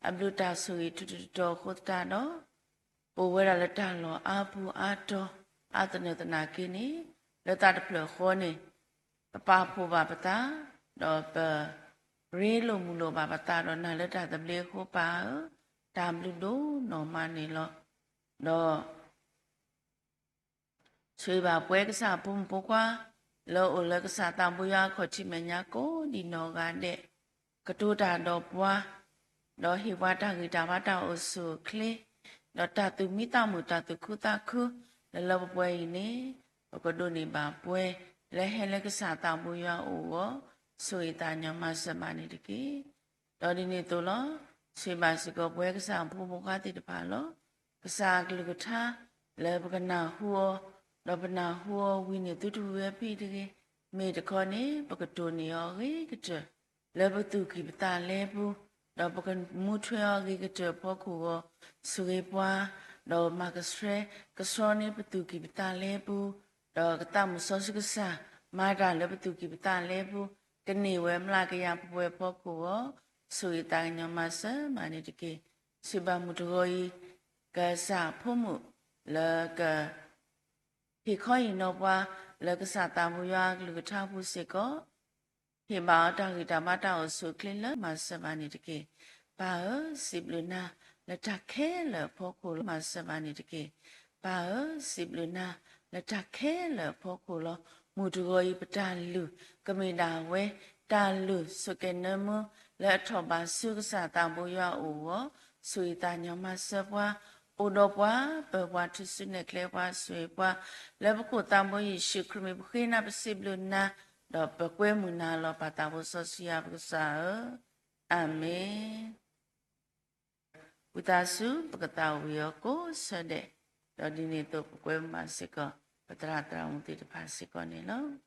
အဘျုးတၢ်ဆိၣ်ဂ့ၤထူးထူးတီၤတီၤအဃိသတးဒီး ပအိၣ်ဝဲဒၣ်လၢတၢ်လီၢ်အါပူၤအါတီၤ အါသနၢၣ်သနာ်က့န့ၣ် လၢသးတဖျၢၣ်ဃီန့ၣ် ပပာ်ဖှိၣ်ဘၣ်ပသး ဒီးပရ့လိာ်မုာ်လိာ်ဘၣ်ပသးဒီးနၤလၢတၢ်သဘျ့အဃိ ပၢ်ဧၢ, တၢ်ဘျုးဒိၣ်နီၢ်မးန့ၣ်လီၤ. ဒီး ဆိၣ်ဂ့ၤဘၣ်ပှၤကစၢ်ဖိမုၣ်ဖိခွါ လၢအအိၣ်လၢကစၢ်သးဘိယွၤအခီၣ်ထံးမဲာ်ညါကိးဒံးနီၢ်ဂၤဒဲး, ကတိၤတၢ်ဒီးပှၤ, ဒီးဟ့ၣ်ပှၤတၢ်ဂံၢ်တၢ်ဘါတၢ်အိၣ်ဆူၣ်အိၣ်ချ့, ဒီးတၢ်သူၣ်မံသးမုာ်တၢ်သူၣ်ခုသးခု, လၢလၢပှဲၤပှဲၤအံၤန့ၣ် ပကဒိးန့ၢ်ဘၣ်ပှဲၤ လၢဟဲလၢကစၢ်သးဘိယွၤအအိၣ်အဂီၢ် ဆိၣ်ဂ့ၤသးကညီၤမၤစၢၤဘၣ်န့ၣ်တက့ၢ်. ဒီးဒ်န့ၣ်အသိးလီၤ. ဆိၣ်ဂ့ၤဘၣ်စ့ၢ်ကီးပှၤကစၢ်ဖိမုၣ်ဖိခွါသ့ၣ်တဖၣ်လီၤ. ကစၢ်အကလုၢ်ကထါ လၢပကနၢ်ဟူအီၤ, ဒီးပနၢ်ဟူအီၤဝံၤန့ၣ် သုတဝံၤဝဲဖဲအံၤတဂ့ၤ, မ့ၢ်တခီန့ၣ် ပကတိၢ်န့ၢ်အီၤအဂ့ၤကတၢၢ် လၢပသူၣ်ကံၢ်ပသးလဲပူၤ, ဒီးပကမူထွဲအီၤအဂ့ၤကတၢၢ်အဖီခိၣ်အဂီၢ် ဆိၣ်ဂ့ၤပှၤ, ဒီးမၤကဆှဲကဆှီန့ၢ်ပသူၣ်ကံၢ်ပသးလဲပူၤ, ဒီးကသးမုၣ်စီဆှံကစၢ် မၤတၢ်လၢပသူၣ်ကံၢ်ပသးလဲပူၤ, ကန့ၢ်ဝဲမျးကယၤပှဲၤပှဲၤအဖီခိၣ်အဂီၢ် ဆိၣ်ဂ့ၤသးကညီၤမၤစၢၤမးန့ၣ်တက့ၢ်. စံးဘၣ်မုၢ်တဂီၤအံၤ ကစၢ်ဖိမုၣ်လၢက ဟ့ၣ်ခီဟ့ၣ်နီၤပှၤ လၢကစၢ်သးဘိယွၤအကလုၢ်ကထါပူၤစ့ၢ်ကီး, ဟ့ၣ်ဘၣ်အီၤတၢ်ဂံၢ်တၢ်ဘါတၢ်အိၣ်ဆူၣ်အိၣ်ချ့လၢမၤစၢၤဘၣ်န့ၣ်တက့ၢ်. ပၢ်ဧၢ, စံးဘျုးနၤ လၢတၢ်ခဲလၢာ်အဖီခိၣ်လီၤ မၤစၢၤဘၣ်န့ၣ်တက့ၢ်. ပၢ်ဧၢ, စံးဘျုးနၤ လၢတၢ်ခဲလၢာ်အဖီခိၣ်လီၤ. မုၢ်တဂီၤအံၤပတၢ်လုၢ် ကမ့ၢ်ဒၣ်ဝဲ တၢ်လုၢ်ဆိၣ်ကဲၤနၢမူ လၢအထီၣ်ဘၣ်ဆူကစၢ်သးဘိယွၤအအိၣ်အဂီၢ်, ဆိၣ်ဂ့ၤသးကညီၤမၤစၢၤပှၤ, အိၣ်ဒီးပှၤ, ပၢၤပှၤ ထူၣ်စုနဲၣ်ကျဲပှၤ ဆိၣ်ဂ့ၤပှၤ, လၢပခိၣ်သးဘိယ့ၣ်ၡူးခရံာ်မံၤပဃ့နၤပစံးဘျုးနၤ, ဒီးပကွဲမုာ်နၤလီၤ ပၢ်သးဘိစီဆှံယွၤပကစၢ်ဧၢ, အၤမ့ၣ်. ဝံသးစူၤ ပကသးဝံၣ်အီၤကိးဆၢဒဲး, ဒီးဒ်န့ၣ်အသိးပကွဲမုာ်ဘၣ်စ့ၢ်ကီး ပသရၣ်သရၣ်မုၣ်သ့ၣ်တဖၣ်စ့ၢ်ကီးန့ၣ်လီၤ.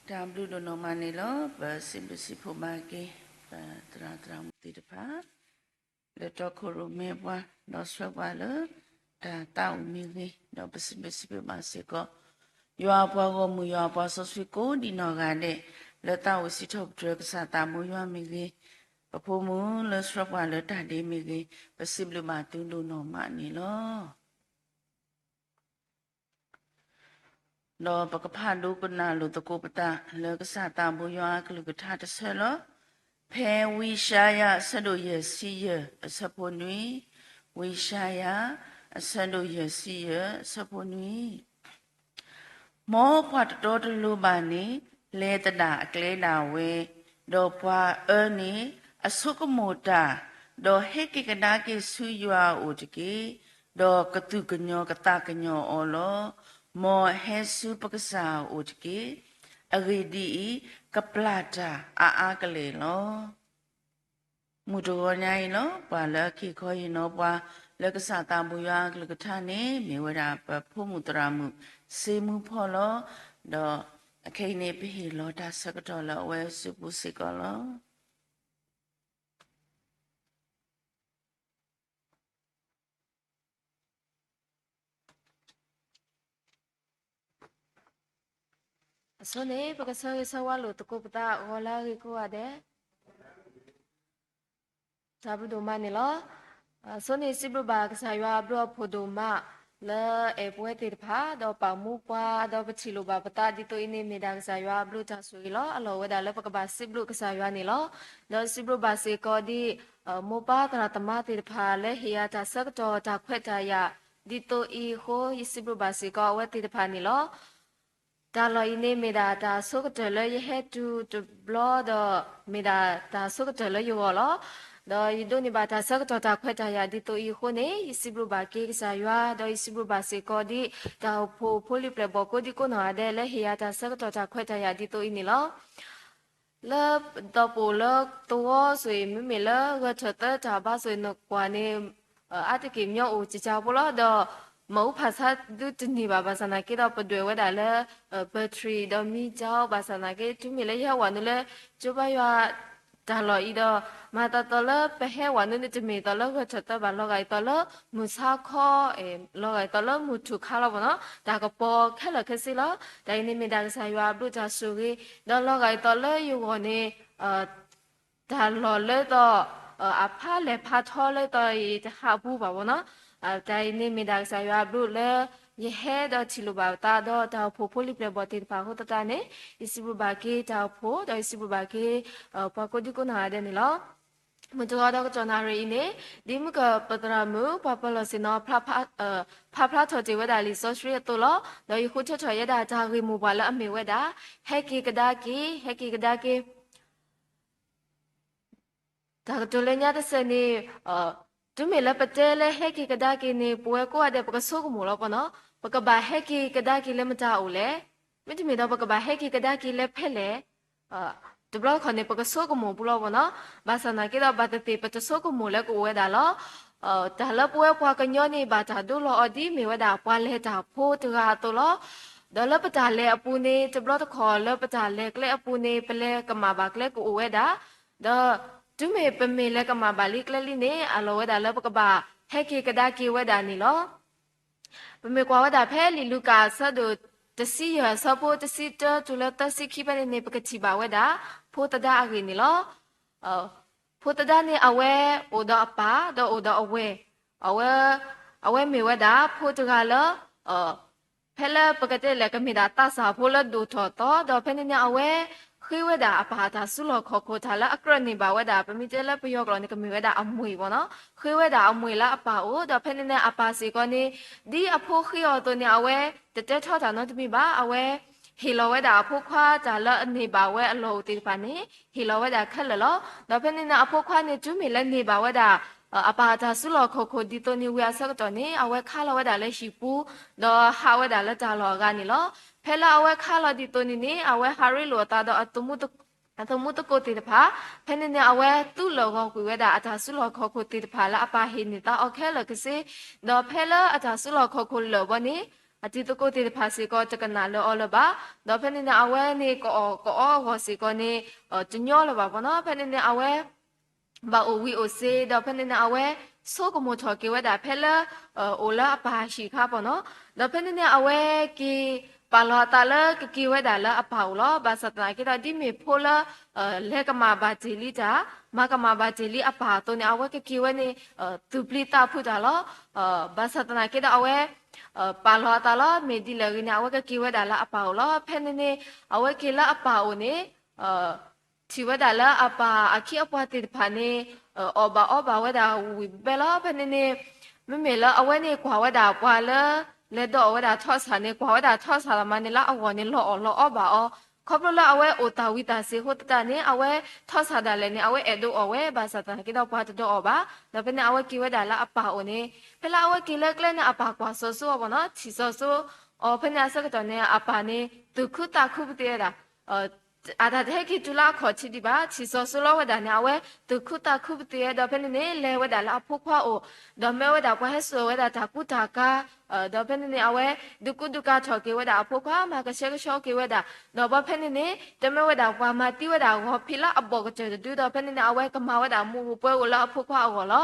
တၢ်ဘျုးဒိၣ်နီၢ်မးန့ၣ်လီၤ. ပစံးဘျုးစံးဖှိၣ်ဘၣ်က့ၤ ပသရၣ်သရၣ်မုၣ်သ့ၣ်တဖၣ် လၢတီခိၣ်ရိၣ်မဲပှၤ ဒီးဆှၢပှၤလၢ တၢ်သးဝံၣ်မ့ၢ်ဂ့ၤ, ဒီးပစံးဘျုးစံးဖှိၣ်ဘၣ်စ့ၢ်ကီး ယွၤအပှၤဂီၢ်မုၢ် ယွၤအပှၤစီဆှံကိးဒံးနီၢ်ဂၤဒဲး လၢသးအိၣ်စံးထီၣ်ပတြၢၤကစၢ်သးဘိယွၤမ့ၢ်ဂ့ၤ, ပဖိမုၣ်လၢဆှၢပှၤလၢတၢ်ဒ့မ့ၢ်ဂ့ၤ, ပစံးဘျုးဘၣ်သုဒိၣ်နီၢ်မးန့ၣ်လီၤ. ဒီးပကဖးဒိကနၣ်လိာ်သကိးပသး လၢကစၢ်သးဘိယွၤအကလုၢ်ကထါတဆၢလီၤ. ဖဲဝံယၡါယၤ အဆၢဒိၣ်ယဲၢ်ဆံယဲၢ် အဆၢဖိနွံ, ဝံယၡါယၤ အဆၢဒိၣ်ယဲၢ်ဆံယဲၢ် အဆၢဖိနွံ မ်ပှၤတတီတလိၤဘၣ်န့ၣ် လဲၤသဒၣ်အကျဲဒၣ်ဝဲ, ဒီးပှၤအၢန့ၣ် အဆိကမိၣ်တၢ်, ဒီးဟဲက့ၤကဒါက့ၤဆူယွၤအအိၣ်တက့ၢ်, ဒီးကသူၣ်ကညီၤကသးကညီၤအီၤလီၤ. မ်အဟဲဆူပကစၢ်အအိၣ်တက့ၢ်. အဂ့ၢ်ဒ်အံၤ, ကပျၢ်တၢ်အါအါကလဲာ်လီၤ. မုၢ်တဂီၤညါအံၤလီၤ. ပှၤလၢအက့ၤခီဟ့ၣ်နီၤပှၤ လၢကစၢ်သးဘိယွၤအကလုၢ်ကထါန့ၣ် မ့ၢ်ဝဲဒၣ်ပဖိမုၣ်သရၣ်မုၣ် စ့မူဖီလီၤ. ဒီးအခဲအံၤန့ၣ် ပဟ့ၣ်လီၤတၢ်ဆၢကတီၢ်လၢအဝဲစုပူၤစ့ၢ်ကီးလီၤ. အဆိန့ၣ် ပကဆၢဂ့ၤဆၢဝါလိာ်သကိးပသး ဂီၤလၢအဂ့ၤကိးဂၤဒဲး တၢ်ဘျုးဒိၣ်မးန့ၣ်လီၤ. အဆိန့ၣ် စံးဘျုးဘၣ်ကစၢ်ယွၤအဘျုးအဖှိၣ်ဒိၣ်မး လၢအအဲၣ်ပဝဲသ့ၣ်တဖၣ် ဒီးပာ်မူပှၤ ဒီးပထံၣ်လိာ်ဘၣ်ပသး ဒ်သိးအံၤန့ၣ် မ့ၢ်ဒၣ်ကစၢ်ယွၤအဘျုးတၢ်ဆိၣ်ဂ့ၤလီၤ. အလီၢ်ဝဲဒၣ်လၢပကဘၣ်စံးဘျုးကစၢ်ယွၤန့ၣ်လီၤ. ဒီးစံးဘျုးဘၣ်စ့ၢ်ကီးဒ် မိၢ်ပၢ်သရၣ်သမါသ့ၣ်တဖၣ် လၢဟ့ၣ်ယၤတၢ်ဆၢကတီၢ်တၢ်ခွဲးတၢ်ယာ် ဒ်သိးအံၤအဃိ ယစံးဘျုးဘၣ်စ့ၢ်ကီးအဝဲသ့ၣ်တဖၣ်န့ၣ်လီၤ. တၢ်လီၢ်အံၤန့ၣ် မ့ၢ်ဒၣ်တၢ်ဆိကတၢၢ်လၢယဟဲတုၤတဘျီဒီး မ့ၢ်ဒၣ်တၢ်ဆိကတၢၢ်လၢယဂီၢ်လီၤ. ဒီးယဒိးန့ၢ်ဘၣ်တၢ်ဆၢကတီၢ်တၢ်ခွဲးတၢ်ယာ်ဒ်သိးအံၤအဃိန့ၣ် ယစံးဘျုးဘၣ်က့ၤကစၢ်ယွၤ ဒီးယစံးဘျုးဘၣ်စ့ၢ်ကီးဒ် တၢ်အိၣ်ဖှိၣ်ဖိလံၤပျဲၢ်ဘီၣ်ကိးဒံကိးနီၢ်ဂၤဒဲး လၢဟ့ၣ်ယၤတၢ်ဆၢကတီၢ်တၢ်ခွဲးတၢ်ယာ်ဒ်သိးအံၤန့ၣ်လီၤ. လၢဒီးပအိၣ်လၢသဝီဆိၣ်အံၤ မ့မ့ၢ်လၢဂဲၤထၢၣ်သၢတၢ်ဘါဆိၣ်အံၤ နကွၢ်န့ၣ် အါတက့ၢ်မညီအိၣ်ကကါဖိလီၤ. ဒီးမၤအူဖးဆါဒုတန့ၢ်ဘၣ် ဘၣ်ဆၣ်သနာ်က့ဒီး ပဒွဲၣ်ဝဲဒၣ်လၢ battery ဒီးမံကါ ဘၣ်ဆၣ်သနာ်က့ တုၤမ့ၢ်လၢယဟဲဝဲနုာ်လၢ ကၠိဘါယွၤတၢ်လီၢ်အံၤဒီး မၤသးသီလၢပဟဲဝဲနုာ်န့ၣ် တမ့ၢ်သီလၢဂဲၤထၢၣ်သၢဘၣ် လီၤဂာ်အသီလၢမုၢ်ဆါခီ လီၤဂာ်အသီလၢမုၢ်ထူၣ်ခါလီၤမ့ၢ်နီၤ တၢ်ကပီၤခဲလၢာ်ခဲဆ့လီၤ. တၢ်အံၤန့ၣ်မ့ၢ်ဒၣ်ကစၢ်ယွၤအဘျုးတၢ်ဆိၣ်ဂ့ၤ ဒီးလီၤဂာ်အသီလၢယဂီၢ်န့ၣ် တၢ်လီၢ်လၢသီ အဖးလဲၢ်ဖးထီလၢသီအံၤတဟးပူၤဘၣ်မ့ၢ်နီၤ. တၢ်အံၤန့ၣ်မ့ၢ်ဒၣ်ကစၢ်ယွၤအဘျုးလၢ ယဟဲဒီးထံၣ်လိာ်ဘၣ်ပသးဒီးတၢ်အိၣ်ဖှိၣ်ဖိလံၤပျဲၢ်ဘီၣ်သ့ၣ်တဖၣ်အဃိသတးန့ၣ် ယစံးဘျုးဘၣ်က့ၤတၢ်အိၣ်ဖှိၣ် ဒီးယစံးဘျုးဘၣ်က့ၤ ပှၤကိးဒံကိးနီၢ်ဂၤဒဲးန့ၣ်လီၤ. မုၢ်တဂီၤဒီးကတီၢ်နၣ်ရံၣ်အံၤန့ၣ် ဒ်မုၢ်ကပသရၣ်မုၣ် ပှၤပၢၤလီၢ်ဆ့ၣ်နီၤ ဖျါဖျါထီၣ်တ့ၢ်ဝဲဒၣ်လံာ်စီဆှံအသိးလီၤ. ဒီးယဃုထၢထီၣ်ယဲဒၣ်တၢ်ဂ့ၢ်မိၢ်ပှၢ်လၢအမ့ၢ်ဝဲဒၣ် ဟဲက့ၤကဒါက့ၤ ဟဲက့ၤကဒါက့ၤ တၢ်ကတိၤလၢညါတစဲးန့ၣ် တုၤမ့ၢ်လၢပတဲလၢဟဲက့ၤကဒါက့ၤန့ၣ် ပဝဲကိးဂၤဒဲး ပကဆိကမိၣ်လီၤပနီၤ. ပကဘၣ်ဟဲက့ၤကဒါက့ၤလၢမတၤအိၣ်လဲၣ်. မ့တမ့ၢ်ဒီးပကဘၣ်ဟဲက့ၤကဒါက့ၤလၢဖဲလဲၣ်. တဘျီတခီၣ်န့ၣ် ပကဆိကမိၣ်ပူၤလီၤပနီၤ. ဘၣ်ဆၣ်သနာ်က့ဒီး ဘၣ်သ့ၣ်သ့ၣ်ပတဆိကမိၣ်လၢကအိၣ်ဝဲဒၣ်လီၤ. တၢ်လၢပဝဲပှၤကညီန့ၣ် ဘၣ်တၢ်ဒိလီၤအီၤဒ်မ့ၢ်ဝဲဒၣ်ပှၤလဲၤတၢ်ဖိတဂၤအသိးလီၤ. ဒီးလၢပတၢ်လဲၤအပူၤန့ၣ် တဘျီတခီၣ်လၢပတၢ်လဲၤကျဲအပူၤန့ၣ် ပလဲၤကမၣ်ဘၣ်ကျဲကအိၣ်ဝဲဒၣ် ဒီးတုၤမ့ၢ်ပမ့ၢ်လဲၤကမၣ်ဘၣ်လံကျဲလံန့ၣ် အလီၢ်ဝဲဒၣ်လၢပကဘၣ်ဟဲက့ၤကဒါက့ၤဝဲဒၣ်န့ၣ်လီၤ. ပမ့ၢ်ကွၢ်ဝဲဒၣ်ဖဲလံာ်လူၤကၣ်အဆၢဒိၣ်တဆံယဲၢ်အဆၢဖိတဆံတၢ တုၤလၢသၢဆံခံဖဲန့ၣ်န့ၣ် ပကထံၣ်ဘၣ်ဝဲဒၣ် ဖိသဒါအဂ့ၢ်န့ၣ်လီၤ. ဖိသဒါန့ၣ် အဝဲအိၣ်ဒီးအပၢ် ဒီးအိၣ်ဒီးအဝဲၢ်, အဝဲ, အဝဲမ့ၢ်ဝဲဒၣ်ဖိတဂၤလၢ ဖဲလၢပကတဲလဲၣ် ကမ့ၢ်ဒၣ်သးစၢ်ဖိလၢဒိၣ်ထီၣ်သီ ဒီးဖဲန့ၣ်န့ၣ် အဝဲဃ့ဝဲဒၣ်အပၢ်အတၢ်စုလီၢ်ခီၣ်ခိၣ် တၢ်လၢအကြၢးန့ၢ်ဘၣ်ဝဲဒၣ် ပမ့ၢ်တဲလၢပယီၤကျိာ်န့ၣ် ကမ့ၢ်ဝဲဒၣ်အမှ့ၢ်ဘၣ်နီၤ, ဃ့ဝဲဒၣ်အမှ့ၢ်လၢအပၢ်အိၣ်, ဒီးဖဲန့ၣ်န့ၣ် အပၢ်စ့ၢ်ကီးန့ၣ် ဒ်အဖိဃ့အီၤအသိးန့ၣ် အဝဲတတဲထီတၢ်နီတမံၤဘၣ်, အဝဲ ဟ့ၣ်လီၤဝဲဒၣ်အဖိခွါတၢ်လၢအန့ၢ်ဘၣ်ဝဲအလီၢ်အိၣ်သ့ၣ်တဖၣ်န့ၣ် ဟ့ၣ်လီၤဝဲဒၣ်ခဲလၢာ်လီၤ. ဒီးဖဲန့ၣ်န့ၣ် အဖိခွါန့ၣ် တုၤမ့ၢ်လၢန့ၢ်ဘၣ်ဝဲဒၣ် အပၢ်အတၢ်စုလီၢ်ခီၣ်ခိၣ်ဒ်သိးန့ၣ်ဝံၤအဆၢကတီၢ်န့ၣ် အဝဲခါလီၤဝဲဒၣ်လၢဟံၣ်ပူၤ, ဒီးဟးဝဲဒၣ်လၢတၢ်လီၢ်အဂၤန့ၣ်လီၤ. ဖဲလၢအဝဲခါလီၤဒ်သိးန့ၣ်န့ၣ် အဝဲဟးရ့လိာ်အသးဒီး အသမူသကိးသ့ၣ်တဖၣ်, ဖဲန့ၣ်န့ၣ် အဝဲသူလၢာ်ဂီၤကွံာ်ဝဲဒၣ်အတၢ်စုလီၢ်ခီၣ်ခိၣ်သ့ၣ်တဖၣ်လၢအပၢ်ဟ့ၣ်န့ၢ်သးအီၤခဲလၢာ်ခဲဆ့, ဒီးဖဲလၢအတၢ်စုလီၢ်ခီၣ်ခိၣ်လၢာ်ဘီန့ၣ် အတံၤသကိးသ့ၣ်တဖၣ်စ့ၢ်ကီးတကနၣ်လၢအီၤလၢၤဘၣ်. ဒီးဖဲန့ၣ်န့ၣ် အဝဲန့ၣ်ကအီၣ်ကအီအဂီၢ်စ့ၢ်ကီးန့ၣ် တညီလၢၤဘၣ်ဘၣ်နီၤ. ဖဲန့ၣ်န့ၣ် အဝဲ ဘၣ်အိၣ်ဝံၤအိၣ်စ့ ဒီးဖဲန့ၣ်န့ၣ် အဝဲဆိကမိၣ်ထီၣ်က့ၤဝဲဒၣ်ဖဲလၢ အိၣ်လၢအပၢ်ဟံၣ်အခါဘၣ်နီၤ. ဒီးဖဲန့ၣ်န့ၣ် အဝဲက့ၤပာ်လီၤအသးလၢကက့ၤဝဲဒၣ်လၢအပၢ်အိၣ်လီၤ. ဘၣ်ဆၣ်သနာ်က့ဒီး ဒ်မ့ၢ်ဖိလၢ လဲၤကမၣ်ဘၣ်တ့ၢ်လံတၢ်, မၤကမၣ်ဘၣ်တ့ၢ်လံအပၢ်အသိးန့ၣ် အဝဲကက့ၤဝဲန့ၣ် သူၣ်ပျံၤသးဖုးတၢ်လီၤ. ဘၣ်ဆၣ်သနာ်က့ဒီး အဝဲ ပာ်လီၤအသးလီၤ. မ့ၢ်ဒ်လဲၣ်ဂ့ၤန့ၣ် အဝဲကက့ၤဝဲဒၣ်လၢအပၢ်အိၣ်လီၤ. ဖဲန့ၣ်န့ၣ် အဝဲက့ၤလၢအပၢ်အိၣ်န့ၣ် ထံၣ်ဝဲဒၣ်လၢအပၢ်အခ့အပှၤသ့ၣ်တဖၣ်န့ၣ် အီၣ်ဘၣ်အီဘၣ်ဝဲဒၣ်ဝံၣ်ဝံၣ်ဘဲဘဲလီၤ. ဖဲန့ၣ်န့ၣ် မ့မ့ၢ်လၢအဝဲန့ၣ်ကွၢ်ဝဲဒၣ်ပှၤလၢ လဲၤဒိးအီၣ်ဝဲဒၣ်ထီၣ်ဆၣ်န့ၣ် ကွၢ်ဝဲဒၣ်ထီၣ်ဆၣ်သးမးန့ၣ် လၢအဂီၢ်န့ၣ် လီၤအီၣ်လီၤအီဘၣ်အီၤ, ခီဖျိလၢအဝဲအိၣ်တၢ်ဝံသးစူၤအဃိသတးန့ၣ် အဝဲထီၣ်ဆၣ်ဒၣ်လဲာ်န့ၣ် အဝဲအဲၣ်ဒိးအီၣ်ဝဲ ဘၣ်ဆၣ်သနာ်က့ဒီးပှၤတဒိးအီၣ်ဘၣ်. ဒီးဖဲန့ၣ် အဝဲက့ၤဝဲဒၣ်လၢအပၢ်အိၣ်န့ၣ် ဖဲလၢအဝဲက့ၤလၢကျဲန့ၣ် အပၢ်ကွၢ်စီၤစိအီၤဘၣ်နီၤ, ထံၣ်စီၤစိအီၤ ဖဲန့ၣ်အဆၢကတီၢ်န့ၣ် အပၢ်န့ၣ် သူၣ်ခုသးခုပသ့ဝဲဒၣ် အတၢ်တဟဲက့ၤတုၤလၢအခီၣ်ထံးဒံးဘၣ်, ထံၣ်စီၤစိလီၤဝဲဒၣ်န့ၣ် အဝဲသူၣ်ခုသးခုပသ့ဝဲ, ဒီးဖဲန့ၣ်န့ၣ် လဲၤဝဲဒၣ်လၢအဖိခွါအိၣ်, ဒီးမၢဝဲဒၣ်ပှၤဟဲစိာ်ဝဲဒၣ်တၢ်ကူတၢ်ကၤ, ဒီးဖဲန့ၣ်န့ၣ် အဝဲဒုးကူဒုးကၤထီၣ်က့ၤဝဲဒၣ်အဖိခွါ, မၤကဆှဲကဆှီက့ၤဝဲဒၣ်, ဒီးဘၣ်ဖဲန့ၣ်န့ၣ် တမၢဝဲဒၣ်ပှၤမၤသံဝဲဒၣ်ဂီၤဖံးလၢအဘီၣ်ကတၢၢ်တဒု, ဒီးဖဲန့ၣ်န့ၣ် အဝဲကမၤဝဲဒၣ်မူးပှဲၤအိၣ်လၢအဖိခွါအဂီၢ်လီၤ.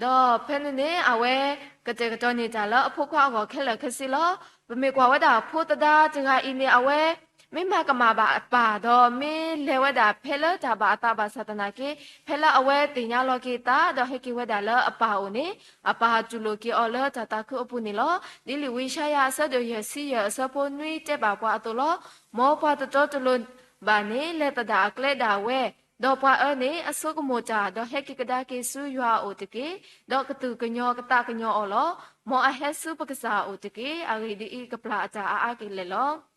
ဒီးဖဲန့ၣ်န့ၣ် အဝဲကတဲာ်ကတီၤန့ၢ်တၢ်လၢအဖိခွါအဂီၢ်ခဲလၢာ်ခဲဆ့လီၤ. ပမ့ၢ်ကွၢ်ဝဲဒၣ်ဖိသဒါတဂၤအံၤန့ၣ် အဝဲမ့ၢ်မၤကမၣ်ဘၣ်အပၢ် ဒီးမ့ၢ်လဲၤဝဲဒၣ်ဖဲလၢတၢ်ဘၣ်အသးဘၣ်ဆၣ်သနာ်က့ ဖဲလၢအဝဲသ့ၣ်ညါလီၤက့ၤအသး ဒီးဟဲက့ၤဝဲဒၣ်လၢအပၢ်အိၣ်န့ၣ် အပၢ်တူၢ်လိာ်က့ၤအီၤလၢတၢ်သးခုအပူၤန့ၣ်လီၤ. ဒ်လံာ်ဝံယၡါယၤအဆၢဒိၣ်ယဲၢ်ဆံယဲၢ်အဆၢဖိနွံတဲဘၣ်ပှၤအသိးလီၤ. မ်ပှၤတတီတလိၤဘၣ်န့ၣ် လဲၤသဒၣ်အကျဲဒၣ်ဝဲ, ဒီးပှၤအၢန့ၣ် အဆိကမိၣ်တၢ် ဒီးဟဲက့ၤကဒါက့ၤဆူယွၤအအိၣ်တက့ၢ်. ဒီးကသူၣ်ကညီၤကသးကညီၤအီၤလီၤ. မ်အဟဲဆူပကစၢ်အအိၣ်တက့ၢ်. အဂ့ၢ်ဒ်အံၤ, ကပျၢ်အတၢ်အါအါကလဲာ်လီၤ.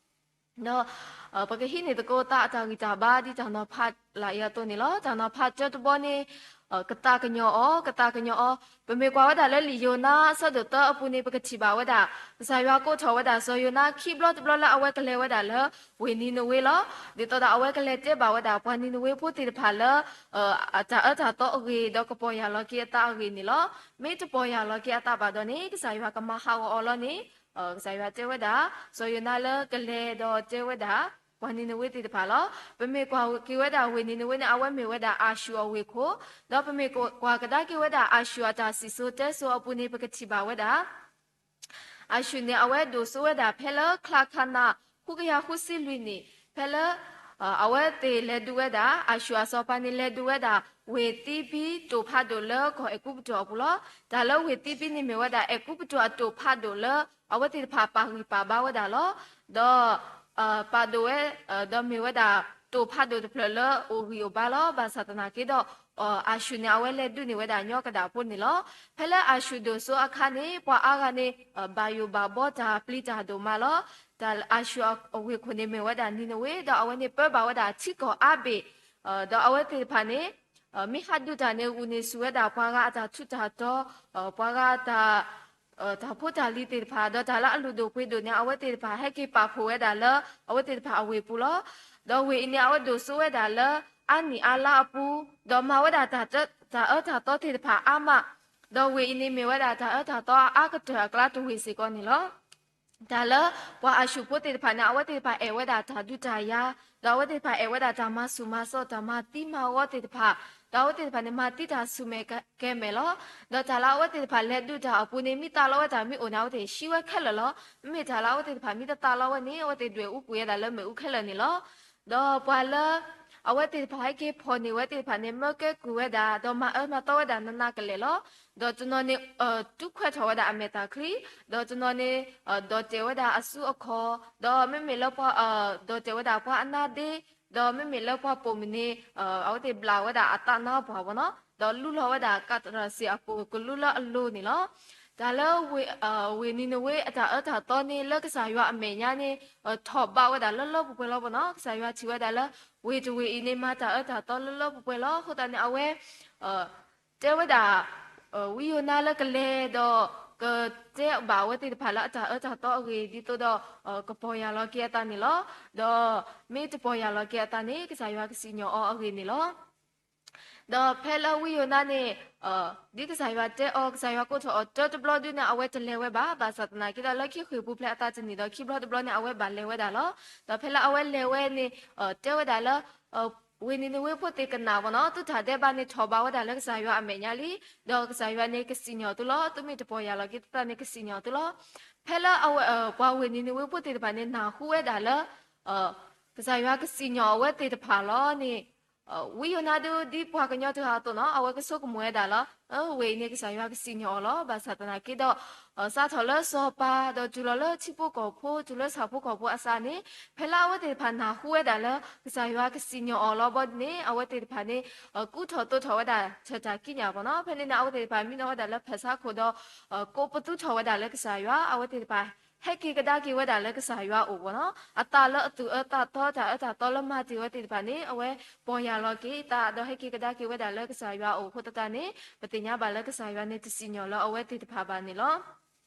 ဒီး ပကဟံးန့ၢ်သကိးသးအတၢ်ဂံၢ်တၢ်ဘါ ဒ်တၢ်နီၤဖးလၢအံၤအသိးန့ၣ်လီၤ. တၢ်နီၤဖးတၢတဘီန့ၣ် ကသးကညီၤအီၤ, ကသးကညီၤအီၤ. ပမ့ၢ်ကွၢ်ဝဲဒၣ်လၢလံာ်ယိၤနါအဆၢဒိၣ်သၢအပူၤန့ၣ် ပကထံၣ်ဘၣ်ဝဲဒၣ် ကစၢ်ယွၤကိးထီၣ်ဝဲဒၣ်စီၤယိၤနါခံဘျီတဘျီလၢအဝဲကလဲၤဝဲဒၣ်လၢဝ့ၢ်နံၤနဝ့လီၤ. ဒ်သိးဒီးအဝဲကလဲၤတဲဘၣ်ဝဲဒၣ်ပှၤနံၤနဝ့ဖိသ့ၣ်တဖၣ်လၢ အတၢ်အၢတၢ်သီအဂ့ၢ် ဒီးကပီၢ်ယၢ်လီၤက့ၤအသးအဂ့ၢ်န့ၣ်လီၤ. မ့ၢ်တပီၢ်ယၢ်လီၤက့ၤအသးဘၣ်ဒီးန့ၣ် ကစၢ်ယွၤကမၤဟးဂီၤအီၤလီၤန့ၣ် ကစၢ်ယွၤတဲဝဲဒၣ် စီၤယိၤနါလၢကလဲၤဒီးတဲဝဲဒၣ် ပှၤနံၤနဝ့သ့ၣ်တဖၣ်လီၤ. ပမ့ၢ်ကွၢ်က့ၤဝဲဒၣ်ဝ့ၢ်နံၤနဝ့န့ၣ် အဝဲမ့ၢ်ဝဲဒၣ်အၤၡူၣ်အဝ့ၢ်ခိၣ်, ဒီးပမ့ၢ်ကွၢ်ကဒါက့ၤဝဲဒၣ်အၤၡူၣ်အတၢ်စံၣ်စိၤတဲစိၤအပူၤန့ၣ် ပကထံၣ်ဘၣ်ဝဲဒၣ် အၤၡူၣ်န့ၣ် အဝဲဒိၣ်စိဝဲဒၣ်ဖဲလၢချါခါနါ ဃုကယၤဃုဆံလွံၢ်နံၣ်, ဖဲလၢ အဝဲသ့ၣ်လဲၤဒုးဝဲဒၣ် အၤၡူၣ်အစီၤပၤန့ၣ် လဲၤဒုးဝဲဒၣ် ဝ့ၢ်သံဘံတိာ်ဖးဒိၣ်လၢကီၢ်အဲၤကူပတူးအပူၤလီၤ. တၢ်လၢဝ့ၢ်သံဘံန့ၣ်မ့ၢ်ဝဲဒၣ် အဲၤကူပတူးအတိာ်ဖးဒိၣ်လၢ အဝဲသ့ၣ်တဖၣ်ပာ်ဂံၢ်ပာ်ဘါဝဲဒၣ်လီၤ. ဒီး ပာ်ဒိၣ်ဝဲ ဒီးမ့ၢ်ဝဲဒၣ် တိာ်ဖးဒိၣ်တဖျၢၣ်လၢအိၣ်ဂံၢ်အိၣ်ဘါလီၤ. ဘၣ်ဆၣ်သနာ်က့ဒီး အၤၡူၣ်န့ၣ် အဝဲလဲၤဒုးန့ၢ်ဝဲဒၣ်ညီကဒၣ်ဖိန့ၣ်လီၤ. ဖဲလၢအၤၡူၣ်ဒိၣ်စိအခါန့ၣ် ပှၤအါဂၤန့ၣ် ဘၣ်ယိၣ်ဘၣ်ဘီတၢ်ပျံၤတၢ်ဒိၣ်မးလီၤ. တၢ်အၤၡူၣ်အဝ့ၢ်ခိၣ်န့ၣ်မ့ၢ်ဝဲဒၣ်နံၤနဝ့, ဒီးအဝဲန့ၣ်ပၢဘၣ်ဝဲဒၣ်ထံကီၢ်အါဘ့ၣ်, ဒီးအဝဲသ့ၣ်တဖၣ်န့ၣ် မ့ၢ်ဟးဒုးတၢ်န့ၣ် ဂုာ်န့ၢ်ဆူၣ်ဝဲဒၣ်ပှၤဂၤအတၢ်ထူးတၢ်တီၤ, ပှၤဂၤအတၢ် တၢ်ဖိတၢ်လံၤသ့ၣ်တဖၣ် ဒီးတၢ်လၢအလုၢ်ဒိၣ်ပှ့ၤဒိၣ်န့ၣ် အဝဲသ့ၣ်တဖၣ်ဟဲက့ၤပာ်ဖှိၣ်ဝဲဒၣ်လၢ အဝဲသ့ၣ်တဖၣ်အဝ့ၢ်ပူၤလီၤ. ဒီးဝ့ၢ်အံၤန့ၣ် အဝဲဒိၣ်စိဝဲဒၣ်လၢအါနံၣ်အါလါအပူၤ, ဒီးမၤဝဲဒၣ်တၢ် တၢ်အၢတၢ်သီသ့ၣ်တဖၣ်အါမး, ဒီးဝ့ၢ်အံၤန့ၣ်မ့ၢ်ဝဲဒၣ်တၢ်အၢတၢ်သီအအါကတၢၢ်အကျါတဝ့ၢ်စ့ၢ်ကီးန့ၣ်လီၤ. တၢ်လၢပှၤအၤၡူၣ်ဖိသ့ၣ်တဖၣ်န့ၣ် အဝဲသ့ၣ်တဖၣ်အဲၣ်ဝဲဒၣ်တၢ်ဒုးတၢ်ယၤ, ဒီးအဝဲသ့ၣ်တဖၣ်အဲၣ်ဝဲဒၣ်တၢ်မၤဆူၣ်မၤစီး တၢ်မၤသံမၤဝီသ့ၣ်တဖၣ်, ဒီးအဝဲသ့ၣ်တဖၣ်န့ၣ် မၤသံတၢ်ဆူၣ်မဲာ်ကဲမဲာ်လီၤ. ဒီးတၢ်လၢအဝဲသ့ၣ်တဖၣ်လဲၤဒုးတၢ်အပူၤန့ၣ် မ့ၢ်သးလီဝဲတၢ်မ့ၢ်အိၣ်န့ၣ် အဝဲသ့ၣ်ဟံးဝဲခဲလၢာ်လီၤ. မ့မ့ၢ်တၢ်လၢအဝဲသ့ၣ်တဖၣ်မ့ၢ်တသးလီဝဲန့ၣ် အဝဲသ့ၣ်ဒွဲၣ်အူကွံာ်ဝဲဒၣ်လၢမ့ၣ်အူခဲလၢာ်န့ၣ်လီၤ. ဒီးပှၤလၢ အဝဲသ့ၣ်တဖၣ်ဟဲက့ၤဖီၣ်န့ၢ်ဝဲသ့ၣ်တဖၣ်န့ၣ် မၢကဲကုၢ်ဝဲဒၣ် ဒီးမၤအၢမၤသီဝဲဒၣ်နးနးကလဲာ်လီၤ. ဒီးတနီၤန့ၣ် တူၢ်ခွဲးထီၣ်ဝဲဒၣ်အမဲာ်တၢ်ချံ, ဒီးတနီၤန့ၣ် ဒိးတဲာ်ဝဲဒၣ်အစုအခီၣ်, ဒီးမ့မ့ၢ်လၢပှၤ ဒိးတဲာ်ဝဲဒၣ်ပှၤအနါဒ့, ဒီးမ့မ့ၢ်လၢပှၤပိာ်မုၣ်န့ၣ် အဝဲသ့ၣ်ဘျးဝဲဒၣ်အသးနါပှၢ်ဘၣ်နီၤ, ဒီးလူလီၤဝဲဒၣ်ကးတရၢၣ်စ့ၣ်အကိာ်ကလူလၢအလိၤန့ၣ်လီၤ. တၢ်လၢ ဝ့ၢ်နံၤနဝ့အတၢ်အၢတၢ်သီန့ၣ် လၢကစၢ်ယွၤအမဲာ်ညါန့ၣ် ထီၣ်ဘးဝဲဒၣ်လၢလၢပှဲၤပှဲၤလီၤဘၣ်နီၤ. ကစၢ်ယွၤထံၣ်ဝဲဒၣ်လၢ ဝ့ၢ်တဝ့ၢ်အံၤန့ၣ် မၤတၢ်အၢတၢ်သီလၢလၢပှဲၤပှဲၤလီၤ. အဃိသတးန့ၣ် အဝဲ တဲဝဲဒၣ် ဝံယိၤနါလၢကလဲၤဒီး ကတဲဘၣ်အဝဲသ့ၣ်တဖၣ်လၢအတၢ်အၢတၢ်သီအဂ့ၢ် ဒ်သိးဒီး ကပီၢ်ယၢ်လီၤက့ၤအသးန့ၣ်လီၤ. ဒီးမ့ၢ်တပီၢ်ယၢ်လီၤက့ၤအသးန့ၣ် ကစၢ်ယွၤကစံၣ်ညီၣ်အီၤအဂ့ၢ်န့ၣ်လီၤ. ဒီးဖဲလၢဝံယိၤနါန့ၣ် ဒ်ကစၢ်ယွၤတဲအီၤ ကစၢ်ယွၤကိးထီၣ်အီၤတၢတဘျီဒုန့ၣ် အဝဲတလဲၤဝဲဘၣ်, ဘၣ်ဆၣ်သနာ်က့ဒီး လၢခံဃ့ၢ်ပူၤဖျဲးအသးတနံၣ်ဒီးခံဘျီတဘျီန့ၣ် အဝဲဘၣ်လဲၤဝဲဒၣ်လီၤ. ဒီးဖဲလၢအဝဲလဲၤဝဲန့ၣ် တဲဝဲဒၣ်လၢ ဝ့ၢ်နံၤနဝ့ဖိသ့ၣ်ကနၣ်ဘၣ်နီၤ, သုတၢ်ဒဲးဘးန့ၣ်ထီၣ်ဘးဝဲဒၣ်လၢကစၢ်ယွၤအမဲာ်ညါလံ, ဒီးကစၢ်ယွၤန့ၣ်ကစံၣ်ညီၣ်သုလီၤ. သုမ့ၢ်တပီၢ်ယၢ်လီၤက့ၤသုသးန့ၣ် ကစံၣ်ညီၣ်သုလီၤ. ဖဲလၢအဝဲ ပှၤဝ့ၢ်နံၤနဝ့ဖိသ့ၣ်တဖၣ်န့ၣ် နၢ်ဟူဝဲဒၣ်လၢ ကစၢ်ယွၤကစံၣ်ညီၣ်အဝဲသ့ၣ်တဖၣ်လီၤန့ၣ်, ဝံယိၤနါဒု ဒ်ပှၤကညီတဂၤအသိးနီၤ, အဝဲကဆိကမိၣ်ဝဲဒၣ်လီၤ. ဝ့ၢ်အံၤန့ၣ် ကစၢ်ယွၤကစံၣ်ညီၣ်အီၤလီၤ. ဘၣ်ဆၣ်သနာ်က့ဒီး စးထီၣ်လၢစီၤပၤ ဒီးတုၤလီၤလၢထံဖိကီၢ်ဖိ တုၤလၢဆၣ်ဖိကီၢ်ဖိအစးန့ၣ်, ဖဲလၢအဝဲသ့ၣ်တဖၣ်နၢ်ဟူဝဲဒၣ်လၢ ကစၢ်ယွၤကစံၣ်ညီၣ်အီၤလီၤဘီန့ၣ် အဝဲသ့ၣ်တဖၣ်န့ၣ် ကူထီၣ်သိးထီၣ်ဝဲဒၣ်ဆၢတၢ်ကံးညာ်ဘၣ်နီၤ. ဖဲန့ၣ်န့ၣ် အဝဲသ့ၣ်တဖၣ်မံနီၤဝဲဒၣ်လၢဖၢၣ်ဆါခိၣ်ဒီး ကိးပသူထီၣ်ဝဲဒၣ်လၢကစၢ်ယွၤ, အဝဲသ့ၣ်တဖၣ် ဟဲက့ၤကဒါက့ၤဝဲဒၣ်လၢကစၢ်ယွၤအအိၣ်ဘီနီၤ. အသးလၢအသူၣ်အၢသးသီ တၢ်အၢတၢ်သီလၢမၤတ့ၢ်ဝဲသ့ၣ်တဖၣ်န့ၣ် အဝဲပီၢ်ယၢ်လီၤက့ၤသး ဒီးဟဲက့ၤကဒါက့ၤဝဲဒၣ်လၢကစၢ်ယွၤအအိၣ်အဃိသတးန့ၣ် ပသ့ၣ်ညါဘၣ်လၢကစၢ်ယွၤန့ၣ်တစံၣ်ညီၣ်လၢအဝဲသ့ၣ်တဖၣ်ဘၣ်န့ၣ်လီၤ.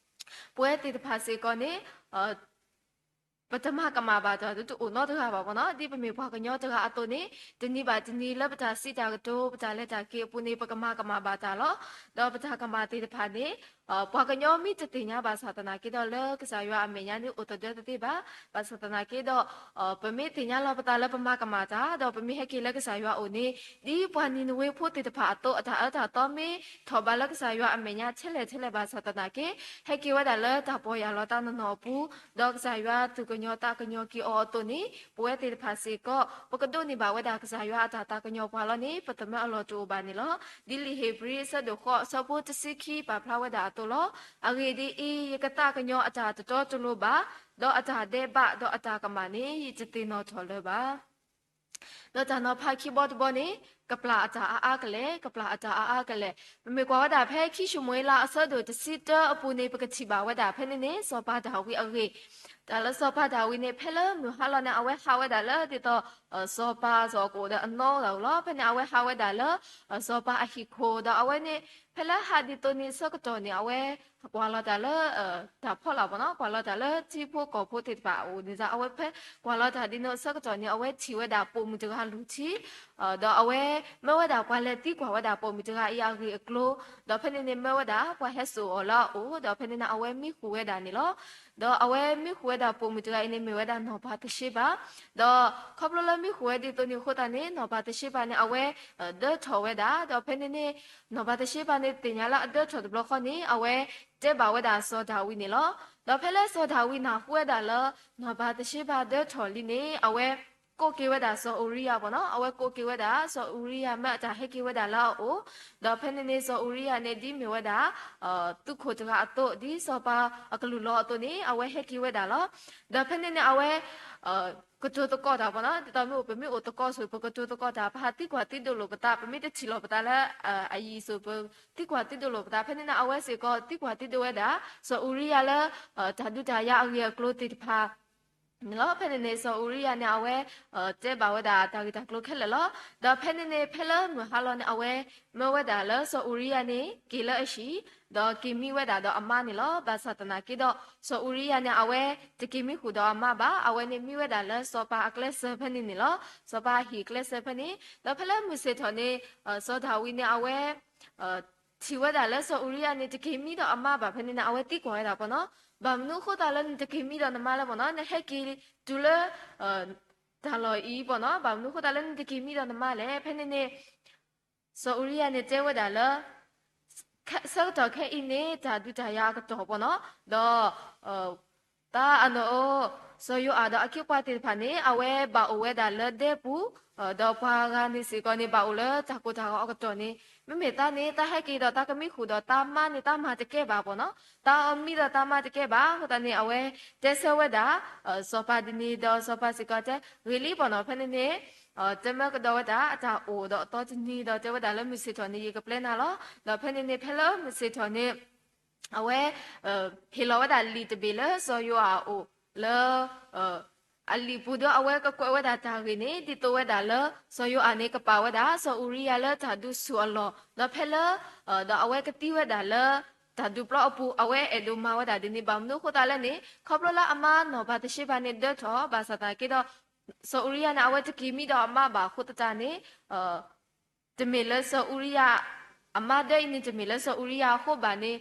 ပဝဲသ့ၣ်တဖၣ်စ့ၢ်ကီးန့ၣ် ပတမၤကမၣ်ဘၣ်တၢ် တအိၣ်နီတဂၤဘၣ်ဘီနီၤ. ဒ်ပမ့ၢ်ပှၤကညီတဂၤအသိးန့ၣ် တနံၤဘၣ်တနံၤလၢပတၢ်စံးတၢ်ကတိၤ ပတၢ်လဲၤတၢ်က့ၤအပူၤန့ၣ် ပကမၤကမၣ်ဘၣ်တၢ်လီၤ. ဒီးပတၢ်ကမၣ်သ့ၣ်တဖၣ်န့ၣ် ပှၤကညီမ့ၢ်တသ့ၣ်ညါဘၣ်ဆၣ်သနာ်က့ဒီး လၢကစၢ်ယွၤအမဲာ်ညါန့ၣ်အိၣ်သဒၢတသ့ဘၣ်. ဘၣ်ဆၣ်သနာ်က့ဒီး ပမ့ၢ်သ့ၣ်ညါလီၤပသးလၢပမၤကမၣ်တၢ် ဒီးပမ့ၢ်ဟဲက့ၤလၢကစၢ်ယွၤအအိၣ်န့ၣ် ဒ်ပှၤနံၤနဝ့ဖိသ့ၣ်တဖၣ်အသိး အတၢ်အၢတၢ်သီမ့ၢ်ထီၣ်ဘးလၢကစၢ်ယွၤအမဲာ်ညါထဲလဲၣ်ထဲလဲၣ်ဘၣ်ဆၣ်သနာ်က့ ဟဲက့ၤဝဲဒၣ်လၢတၢ်ပီၢ်ယၢ်လီၤတၢ်နီၢ်နီၢ်အပူၤ, ဒီးကစၢ်ယွၤသူၣ်ကညီၤသးကညီၤက့ၤအီၤအသိးန့ၣ် ပဝဲသ့ၣ်တဖၣ်စ့ၢ်ကီး ပကဒိးန့ၢ်ဘၣ်ဝဲဒၣ်ကစၢ်ယွၤအတၢ်သးကညီၤပှၤလီၤန့ၣ် ပသမၢအလီၢ်တအိၣ်ဘၣ်န့ၣ်လီၤ. ဒ်လံာ်ဧ့ၤဘြံၤအဆၢဒိၣ်ဃိး အဆၢဖိတဆံခံ ပာ်ဖျါဝဲဒၣ်အသိးလီၤ. အဂ့ၢ်ဒ်အံၤ, ယကသးကညီၤအတၢ်တတီတလိၤဘၣ်, ဒီးအတၢ်ဒဲးဘး ဒီးအတၢ်ကမၣ်န့ၣ် ယတသ့ၣ်နီၣ်ထီၣ်လၢၤဘၣ်. ဒီးတၢ်နီၤဖးခံဘီတဘီန့ၣ် ကပျၢ်အတၢ်အါအါကလဲာ်, ကပျၢ်အတၢ်အါအါကလဲာ်. ပမ့ၢ်ကွၢ်ဝဲဒၣ်ဖဲခံၡမူၤအ့လးအဆၢဒိၣ်တဆံတၢအပူၤန့ၣ် ပကထံၣ်ဘၣ်ဝဲဒၣ်ဖဲန့ၣ်န့ၣ် စီၤပၤဒၤဝံးအဂ့ၢ်, တၢ်လၢစီၤပၤဒၤဝံးန့ၣ် ဖဲလၢမုၢ်ဟါလီၤန့ၣ် အဝဲဟးဝဲဒၣ်လၢဒ်သိး စီၤပၤစီၤကအိၣ်ဒီးအနီၢ်ဒၣ်ဝဲလီၤ. ဖဲန့ၣ် အဝဲဟးဝဲဒၣ်လၢ စီၤပၤအဟံၣ်ခိၣ် ဒီးအဝဲန့ၣ် ဖဲလၢဟးဒ်သိးန့ၣ်အဆၢကတီၢ်န့ၣ် အဝဲကွၢ်လီၤတၢ်လၢ တၢ်ဖီလာ်ဘၣ်နီၤ, ကွၢ်လီၤတၢ်လၢထံဖိကီၢ်ဖိသ့ၣ်တဖၣ်အအိၣ်န့ၣ် အဝဲဖဲကွၢ်လီၤတၢ်ဒ်န့ၣ်အဆၢကတီၢ်န့ၣ် အဝဲထံၣ်ဝဲဒၣ်ပိာ်မုၣ်တဂၤလူၤထံ ဒီးအဝဲမၢဝဲဒၣ်ပှၤလဲၤသံကွၢ်ဝဲဒၣ်ပိာ်မုၣ်တဂၤအံၤအဂ့ၢ်အကျိၤ, ဒီးဖဲန့ၣ်န့ၣ် မၢဝဲဒၣ်ပှၤဟဲစိာ်အီၤလၢအအိၣ်, ဒီးဖဲန့ၣ်န့ၣ် အဝဲမံဃုာ်ဝဲဒၣ်န့ၣ်လီၤ. ဒီးအဝဲမံဃုာ်ဝဲဒၣ်ပိာ်မုၣ်တဂၤအံၤန့ၣ် မ့ၢ်ဝဲဒၣ်နီၢ်ပၤသရှ့ဘၤ, ဒီးခီဖျိလၢမံဃုာ်ဝဲဒ်သိးန့ၣ်အဃိသတးန့ၣ် နီၢ်ပၤသရှ့ဘၤန့ၣ် အဝဲ ဒၢထီၣ်ဝဲဒၣ်, ဒီးဖဲန့ၣ်န့ၣ် နီၢ်ပၤသရှ့ဘၤန့ၣ် သ့ၣ်ညါလၢအဒၢထီၣ်တဘျီဃီန့ၣ် အဝဲတဲဘၣ်ဝဲဒၣ်စီၤဒၤဝံးန့ၣ်လီၤ. ဒီးဖဲလၢစီၤဒၤဝံးနၢ်ဟူဝဲဒၣ်လၢ နီၢ်ပၤသရှ့ဘၤဒၢထီၣ်လံန့ၣ် အဝဲကိးက့ၤဝဲဒၣ်စီၤအူၤရံယၤဘၣ်နီၤ, အဝဲကိးက့ၤဝဲဒၣ်စီၤအူၤရံယၤမၢအတၢ်ဟဲက့ၤဝဲဒၣ်လၢအအိၣ်, ဒီးဖဲန့ၣ်န့ၣ် စီၤအူၤရံယၤန့ၣ် ဒ်မ့ၢ်ဝဲဒၣ် သုးခိၣ်တဂၤအသိး ဒ်စီၤပၤအကလုၢ်လီၤအသိးန့ၣ် အဝဲဟဲက့ၤဝဲဒၣ်လီၤ. ဒီးဖဲန့ၣ်န့ၣ် အဝဲ ကတိၤသကိးတၢ်ဘၣ်နီၤ, ဒ်သိးမ့ၢ်အိၣ် ပမ့ၢ်အိၣ်သကိးဆိ ပကတိၤသကိးတၢ်, ပဟးသံကွၢ်သံဒိးလိာ်ပသး, ပမ့ၢ်တထံၣ်လိာ်ပသးလၢအယံၤဆိ ပသံကွၢ်သံဒိးလိာ်ပသး, ဖဲန့ၣ်န့ၣ် အဝဲစ့ၢ်ကီးသံကွၢ်သံဒိးဝဲဒၣ် စီၤအူၤရံယၤလၢ တၢ်ဒုးတၢ်ယၤအဂ့ၢ်အကျိၤသ့ၣ်တဖၣ်န့ၣ်လီၤ. ဖဲန့ၣ်န့ၣ် စီၤအူၤရံယၤန့ၣ် အဝဲ တဲဘၣ်ဝဲဒၣ်တၢ်ဂ့ၢ်တၢ်ကျိၤခဲလၢာ်လီၤ. ဒီးဖဲန့ၣ်န့ၣ် ဖဲလၢမုၢ်ဟါလီၤန့ၣ် အဝဲမၢဝဲဒၣ်လၢစီၤအူၤရံယၤန့ၣ် က့ၤလၢအဟံၣ် ဒီးက့ၤမံဝဲဒၣ်ဒီးအမါန့ၣ်လီၤ. ဘၣ်ဆၣ်သနာ်က့ဒီး စီၤအူၤရံယၤန့ၣ် အဝဲတက့ၤမံဃုာ်ဒီးအမါဘၣ်, အဝဲန့ၣ်မံဝဲဒၣ်လၢစီၤပၤအကျဲစၢၤဖဲန့ၣ်န့ၣ်လီၤ. စီၤပၤအဟံၣ်အကျဲစၢၤဖဲန့ၣ်, ဒီးဖဲလၢမုၢ်ဆ့ၣ်ထီၣ်န့ၣ် စီၤဒၤဝံးန့ၣ် အဝဲ ထံၣ်ဝဲဒၣ်လၢစီၤအူၤရံယၤန့ၣ် တက့ၤမံဒီးအမါဘၣ်, ဖဲန့ၣ်န့ၣ် အဝဲသံကွၢ်ဝဲဒၣ်ဘၣ်နီၤ, ဘၣ်မနုၤအဃိသတးလၢနတက့ၤမံဒီးနမါလဲၣ်ဘၣ်နီၤ, နဟဲက့ၤတုၤလၢ တၢ်လီၢ်အံၤဘၣ်နီၤ, ဘၣ်မနုၤအဃိသတးလၢနတက့ၤမံဒီးနမါလဲၣ်. ဖဲန့ၣ်န့ၣ် စီၤအူၤရံယၤန့ၣ်တဲဝဲဒၣ်လၢ ဆၢကတီၢ်ခဲအံၤန့ၣ် တၢ်ဒုးတၢ်ယၤအကတီၢ်ဘၣ်နီၤ, ဒီး တၢ်အနီၢ်အိၣ် စီၤယိၤအၤဒီးအခ့အပှၤသ့ၣ်တဖၣ်န့ၣ် အဝဲဘၣ်အိၣ်ဝဲဒၣ်လၢဒဲပူၤ, ဒီးပှၤဂၤန့ၣ်စ့ၢ်ကီးန့ၣ် ဘၣ်အိၣ်လၢတၢ်ကိၢ်တၢ်ဂီၤအကတီၢ်န့ၣ်, မ့မ့ၢ်တၢ်န့ၣ် တၢ်ဟဲက့ၤဒီးတၢ်ကမံဃုာ်ဒီးတၢ်မါန့ၣ် တၢ်မၤတကဲဘၣ်ဘၣ်နီၤ, တၢ်အီၣ်မံဒီးတၢ်မၤတကဲဘၣ်အဃိသတးန့ၣ် အဝဲတဲဆၢဝဲဒၣ် စီၤပၤဒ်န့ၣ်, ဒီးစီၤပၤစ့ၢ်ကီးတဲဂ့ၤလံဘၣ်နီၤ. ဖဲန့ၣ်န့ၣ် တမၢကဒီးဝဲဒၣ်အတၢ်အိၣ်ဒီးအသီတနံၤဒီး တဲဝဲဒၣ်လၢမုၢ်ဆ့ၣ်ထီၣ်န့ၣ် ယကပျဲနၤလီၤ. ဒီးဖဲန့ၣ်န့ၣ် ဖဲလၢမုၢ်ဆ့ၣ်ထီၣ်န့ၣ် အဝဲ ဟ့ၣ်လီၤဝဲဒၣ်လံာ်တဘ့ၣ်လၢစီၤယိၤအၤအအိၣ်လၢ အလံာ်ပူၤဒီး အဝဲကကွဲးဝဲဒၣ်တၢ်ဂ့ၢ်န့ၣ် ဒ်သိးဝဲဒၣ်လၢ စီၤယိၤအၤန့ၣ် ကပာ်ဝဲဒၣ်စီၤအူၤရံယၤလၢတၢ်ဒုးဆူၣ်အလီၢ်, ဒီးဖဲလၢ ဒီးအဝဲကသံဝဲဒၣ်လၢ တၢ်ဒုးပျီအပူၤ အဝဲအဲၣ်ဒိးမၤဝဲဒၣ်ဒ်န့ၣ် ဘၣ်မနုၤအဃိသတးလဲၣ်န့ၣ် ခီဖျိလၢအမါနီၢ်ပၤသရှ့ဘၤန့ၣ်ဒၢထီၣ် ဘၣ်ဆၣ်သနာ်က့ဒီး စီၤအူၤရံယၤန့ၣ် အဝဲတက့ၤမံဒီးအမါဘၣ်အဃိသတးန့ၣ် တ�ၢ် တမ့ၢ်လၢစီၤအူရံယၤ အမါဒၢအံၤန့ၣ် တမ့ၢ်လၢစီၤအူရံယၤအဃိဘၣ်န့ၣ်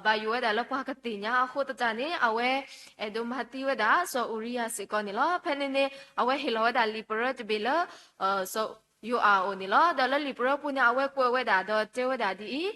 ဘၣ်ယိၣ်ဝဲဒၣ်လၢပှၤကသ့ၣ်ညါအဃိသတးန့ၣ် အဝဲအဲၣ်ဒိးမၤသံဝဲဒၣ်စီၤအူရံယၤစ့ၢ်ကီးန့ၣ်လီၤ. ဖဲန့ၣ်န့ၣ် အဝဲဟ့ၣ်လီၤဝဲဒၣ်လံာ်ပရၢတဘ့ၣ်လၢ စီၤယိၤအၤအအိၣ်န့ၣ်လီၤ. ဒီးလၢလံာ်ပရၢပူၤန့ၣ် အဝဲကွဲးဝဲဒၣ်ဒီးတဲဝဲဒၣ်ဒ်အံၤ,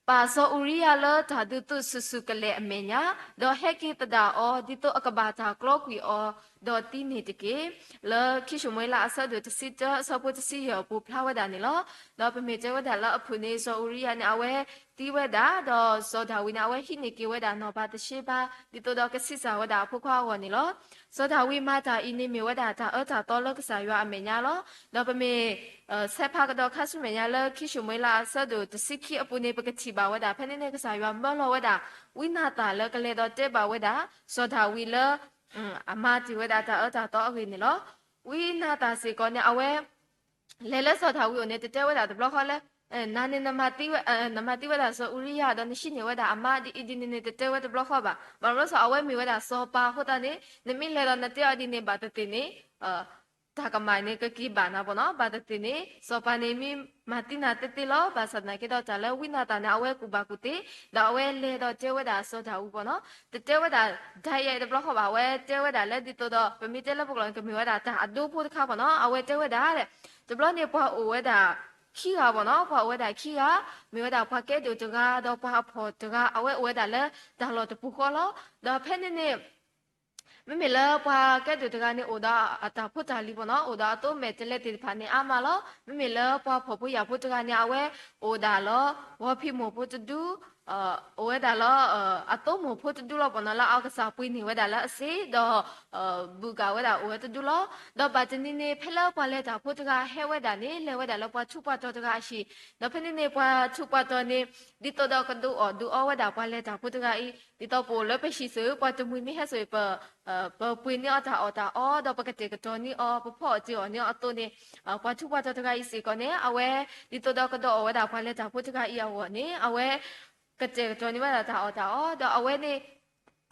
ပာ်စီၤအူရံယၤလၢတၢ်ဒုးသုးဆူၣ်ဆူၣ်ကလဲာ်အမဲာ်ညါ, ဒီးဟဲက့ၤသဒၣ်အီၤ ဒ်သိးအကဘၣ်တၢ်ကျီကွံာ်အီၤ, ဒီးသံန့ၣ်တက့ၢ်. လၢခံၡမူၤအ့လးအဆၢဒိၣ်တဆံတၢ အဆၢဖိတဆံယဲၢ်အပူၤဖျါဝဲဒၣ်န့ၣ်လီၤ. ဒီးပမ့ၢ်တဲဝဲဒၣ်လၢအဖုၣ်န့ၣ် စီၤအူရံယၤန့ၣ် အဝဲသံဝဲဒၣ်, ဒီးစီၤဒၤဝံးန့ၣ် အဝဲဟံးန့ၢ်က့ၤဝဲဒၣ်နီၢ်ပၤတၡ့ဘါ ဒ်သိးဒီးကဆံးစၢ်ဝဲဒၣ်အဖိခွါအဂီၢ်န့ၣ်လီၤ. စီၤဒၤဝံးမၤတၢ်အံၤန့ၣ်မ့ၢ်ဝဲဒၣ်တၢ်အၢတၢ်သီလၢကစၢ်ယွၤအမဲာ်ညါလီၤ. ဒီးပမ့ၢ် ဆဲးဖးကဒီးခါဆူမဲာ်ညါလၢခံၡမူၤအ့လးအဆၢဒိၣ်တဆံခံအပူၤန့ၣ် ပကထံၣ်ဘၣ်ဝဲဒၣ် ဖဲန့ၣ်န့ၣ်ကစၢ်ယွၤမၢလီၤဝဲဒၣ် ဝံနၤသၣ်လၢကလဲၤဒီးတဲဘၣ်ဝဲဒၣ် စီၤဒၤဝံးလၢ အမၤတ့ၢ်ဝဲဒၣ်တၢ်အၢတၢ်သီအဂ့ၢ်န့ၣ်လီၤ. ဝံနၤသၣ်စ့ၢ်ကီးန့ၣ် အဝဲ လဲၤလၢစီၤဒၤဝံးအအိၣ်န့ၣ် တတဲဝဲဒၣ်တဘျီဃီလၢ နၤန့ၣ် နမၤသံဝဲဒၣ်စီၤအူရံယၤ ဒီးနဟံးန့ၢ်ဝဲဒၣ်အမါဒ်အံၤဒ်န့ၣ်န့ၣ် တတဲဝဲတဘျီဃီဘၣ်. ဘၣ်မနုၤလဲၣ် အဝဲမ့ၢ်ဝဲဒၣ်စီၤပၤအဃိသတးန့ၣ် နမ့ၢ်လဲၤဒီးနတဲအီၤဒ်န့ၣ် ဘၣ်သ့ၣ်သ့ၣ်န့ၣ် တၢ်ကမၣ်န့ၣ် ကက့ၤဘၣ်နၤပီၤနီၤ. ဘၣ်သ့ၣ်သ့ၣ်န့ၣ် စီၤပၤန့ၣ်မ့ၢ်မၤသံနၤသ့သ့လီၤ. ဘၣ်ဆၣ်သနာ်က့ဒီး တၢ်လၢဝံနၤသၣ်န့ၣ် အဝဲကူၣ်ဘၣ်ကူၣ်သ့, ဒီးအဝဲလဲၤဒီးတဲဝဲဒၣ်စီၤဒၤဝံးပီၤနီၤ. တတဲဝဲဒၣ် ဒၣ်ယဲတဘျီဃီဘၣ်. အဝဲတဲဝဲဒၣ်လၢဒ်သိးဒီး ပမ့ၢ်တဲလၢပကျိာ်န့ၣ် ကမ့ၢ်ဝဲဒၣ်တၢ်အဒိဖိတခါပီၤနီၤ. အဝဲတဲဝဲဒၣ် တဘျီန့ၣ် ပှၤအိၣ်ဝဲဒၣ်ခံဂၤပီၤနီၤ. ပှၤအိၣ်ဝဲဒၣ်ခံဂၤ, မ့ၢ်ဝဲဒၣ်ပှၤကဲဒိၣ်တဂၤ ဒီးပှၤအဖှီၣ်တဂၤ, အဝဲအိၣ်ဝဲဒၣ်လၢတၢ်လီၢ်တပူၤဃီလီၤ. ဒီးဖဲန့ၣ်န့ၣ် မ့မ့ၢ်လၢပှၤကဲဒိၣ်တဂၤန့ၣ် အိၣ်ဒီးအတၢ်ဖိတၢ်လံၤပီၤနီၤ, အိၣ်ဒီးအသိမဲာ်တဲးလဲးသ့ၣ်တဖၣ်န့ၣ်အါမးလီၤ. မ့မ့ၢ်လၢပှၤဖှီၣ်ဖိယာ်ဖိတဂၤန့ၣ် အဝဲအိၣ်ဒၣ်လီၤ ဂီၤဖံးမိၢ်ဖိတဒူ, အိၣ်ဝဲဒၣ်လၢ အသိမိၢ်ဖိတဒူလီၤပီၤနီၤ, လၢအကစၢ်ပှ့ၤန့ၢ်ဝဲဒၣ်လၢအစ့ဒီး ဘုၣ်ကၣ်ဝဲဒၣ်အိၣ်ဝဲတဒူလီၤ. ဒီးဘၣ်တနံၤန့ၣ် ဖဲလၢပှၤလဲၤတၢ်ဖိတဂၤဟဲဝဲဒၣ်န့ၣ် လဲၤဝဲဒၣ်လၢပှၤထူးပှၤတီၤတဂၤအဟံၣ်, ဒီးဖဲန့ၣ်န့ၣ် ပှၤထူးပှၤတီၤန့ၣ် ဒ်သိးဒီးကဒုးအီၣ်ဒုးအီဝဲဒၣ်ပှၤလဲၤတၢ်ဖိတဂၤအံၤ, ဒ်သိးပအိၣ်လၢပဟံၣ်စ့ၢ် ပှၤတမှံၤမ့ၢ်ဟဲစ့ၢ် ပ ပပှ့ၤန့ၢ်အီၤတၢ်အီၣ်တၢ်အီ, ဒီးပကတဲာ်ကတီၤန့ၢ်အီၤ, ပဖီအီၣ်တ့ၢ်အီၣ်န့ၢ်အီၤအသိးန့ၣ်, ပှၤထူးပှၤတီၤတဂၤအံၤစ့ၢ်ကီးန့ၣ် အဝဲ ဒ်သိးဒီးကဒုးအီၣ်ဝဲဒၣ်ပှၤလဲၤတၢ်ဖိတဂၤအံၤအဂီၢ်န့ၣ် အဝဲ ကတဲာ်ကတီၤန့ၢ်ဝဲဒၣ်တၢ်အီၣ်တၢ်အီ, ဒီးအဝဲန့ၣ်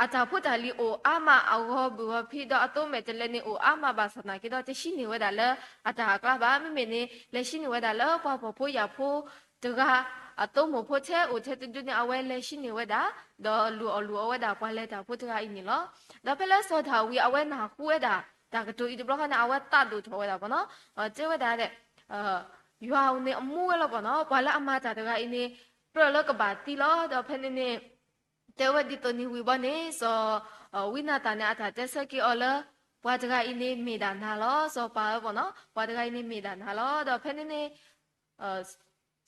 အတၢ်ဖိတၢ်လံၤအိၣ်အါမး, အဂီၤဘုၣ်ဂီၤဖံး ဒီးအသိမဲာ်တဲးလဲးန့ၣ်အိၣ်အါမး, ဘၣ်ဆၣ်သနာ်က့ဒီး တဟံးန့ၢ်ဝဲဒၣ်လၢအတၢ်အကျါဘၣ်. မ့မ့ၢ်န့ၣ် လဲၤဟံးန့ၢ်ဝဲဒၣ်လၢပှၤဖှီၣ်ဖိယာ်ဖိတဂၤ အသိမိၢ်ဖိထဲအိၣ်ထဲတဒူန့ၣ် အဝဲလဲၤဟံးန့ၢ်ဝဲဒၣ်, ဒီးလူၤအီၣ်လူၤအီဝဲဒၣ်ပှၤလဲၤတၢ်ဖိတဂၤအံၤန့ၣ်လီၤ. ဒီးဖဲလၢစီၤဒၤဝံး အဝဲနၢ်ဟူဝဲဒၣ် တၢ်ကတိၤအံၤတဘျီဃီန့ၣ် အဝဲသးဒိၣ်ထီၣ်ဝဲဒၣ်ပီၤနီၤ, တဲဝဲဒၣ် ယွၤန့ၣ်အမူဝဲလီၤပီၤနီၤ, ပှၤလၢအမၤတၢ်တဂၤအံၤန့ၣ် ကြၢးလၢကဘၣ်သံလီၤ. ဒီးဖဲန့ၣ်န့ၣ် တဲဝဲဒ်သိးန့ၣ်ဝံၤဘီန့ၣ် စီၤ ဝံနၤသၣ်န့ၣ် အတၢ်တဲဆၢက့ၤအီၤလၢ ပှၤတဂၤအံၤန့ၣ်မ့ၢ်ဒၣ်နၤလီၤ. စီၤပၤဧၢပီၤနီၤ, ပှၤတဂၤအံၤန့ၣ်မ့ၢ်ဒၣ်နၤလီၤ. ဒီးဖဲန့ၣ်န့ၣ်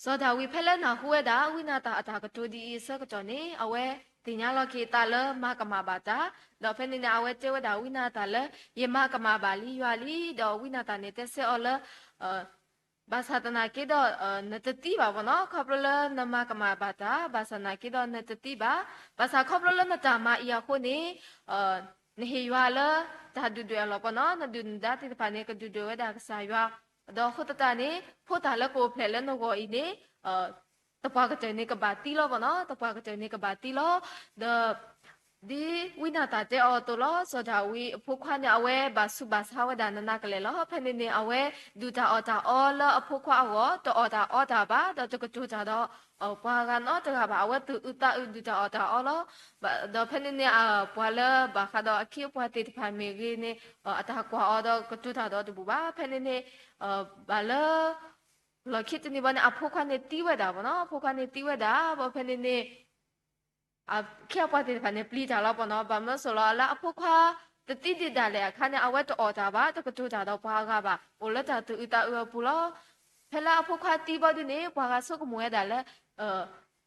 စီၤဒၤဝံးဖဲလၢနၢ်ဟူဝဲဒၣ် ဝံနၤသၣ်အတၢ်ကတိၤဒ်အံၤအဆၢကတီၢ်န့ၣ် အဝဲသ့ၣ်ညါလီၤက့ၤအသးလၢမၤကမၣ်ဘၣ်တၢ်, ဒီးဖဲန့ၣ်န့ၣ် အဝဲတဲဝဲဒၣ်ဝံနၤသၣ်လၢ ယမၤကမၣ်ဘၣ်လံယွၤလံ. ဒီးဝံနၤသၣ်န့ၣ်တဲဆၢအီၤလၢ ဘၣ်ဆၣ်သနာ်က့ဒီး နတသံဘၣ်ပီၤနီၤ, ခီဖျိလၢနမၤကမၣ်ဘၣ်တၢ် ဘၣ်ဆၣ်သနာ်က့ဒီးနတသံဘၣ်. ဘၣ်ဆၣ်ခီဖျိလၢနတၢ်မၤအံၤအဃိန့ၣ် နဟ့ၣ်ယွၤလၢတၢ်ဒုၣ်ဒွဲၣ်အလီၢ်ပီၤနီၤ, နဒုၣ်နဒါသ့ၣ်တဖၣ်န့ၣ် ကဒုၣ်ဒွဲၣ်ဝဲဒၣ်ကစၢ်ယွၤ, ဒီးအဃိသတးန့ၣ် ဖိသၣ်လၢကအိၣ်ဖျဲၣ်လၢနဂီၢ်အံၤန့ၣ် သပှၢ်ကတၢၢ်န့ၣ်ကဘၣ်သံလီၤပီၤနီၤ, သပှၢ်ကတၢၢ်န့ၣ်ကဘၣ်သံလီၤ. ဒီး ဒ်ဝံနၤသၣ်တဲအီၤအသိးလီၤ, စီၤဒၤဝံးအဖိခွါန့ၣ် အဝဲဘၣ်ဆူးဘၣ်ဆါဝဲဒၣ်နးနးကလဲာ်လီၤ. ဖဲန့ၣ်န့ၣ် အဝဲဒုၣ်တၢ်အီၣ်တၢ်အီလၢအဖိခွါအဂီၢ်, တအီၣ်တၢ်အီတၢ်ဘၣ်, ဒီးတကတိၤတၢ်ဒီး ပှၤဂၤနီတဂၤဘၣ်. အဝဲသူၣ်အုးသးအုးဒုၣ်တၢ်အီၣ်တၢ်အီလီၤ. ဒီးဖဲန့ၣ်န့ၣ် ပှၤလၢဘၣ်ဃးဒီးအခ့အပှၤသ့ၣ်တဖၣ်မ့ၢ်ဂ့ၤန့ၣ် အတၢ်ကွၢ်အီၤဒီးကတိၤတၢ်ဒီးတဘူၣ်ဘၣ်. ဖဲန့ၣ်န့ၣ် ဘၣ်လၢ လီၢ်ခံတနံၤဘၣ်န့ၣ် အဖိခွါန့ၣ်သံဝဲဒၣ်ပီၤနီၤ, အဖိခွါန့ၣ်သံဝဲဒၣ်, ဘၣ်ဖဲန့ၣ်န့ၣ် အခ့အပှၤသ့ၣ်တဖၣ်န့ၣ် ပျံၤတၢ်လီၤပီၤနီၤ, ဘၣ်မနုၤအဃိလီၤ လၢအဖိခွါတသံဒံးဒၣ်လဲာ်အခါန့ၣ် အဝဲတအီၣ်တၢ်ဘၣ်, တကတိၤတၢ်ဒီးပှၤအဂၤဘၣ်, အိၣ်လၢတၢ်သူၣ်အုးသးအုးအပူၤလီၤ. ဖဲလၢအဖိခွါသံဘီဒုန့ၣ် ပှၤဂၤဆိကမိၣ်ဝဲဒၣ်လၢ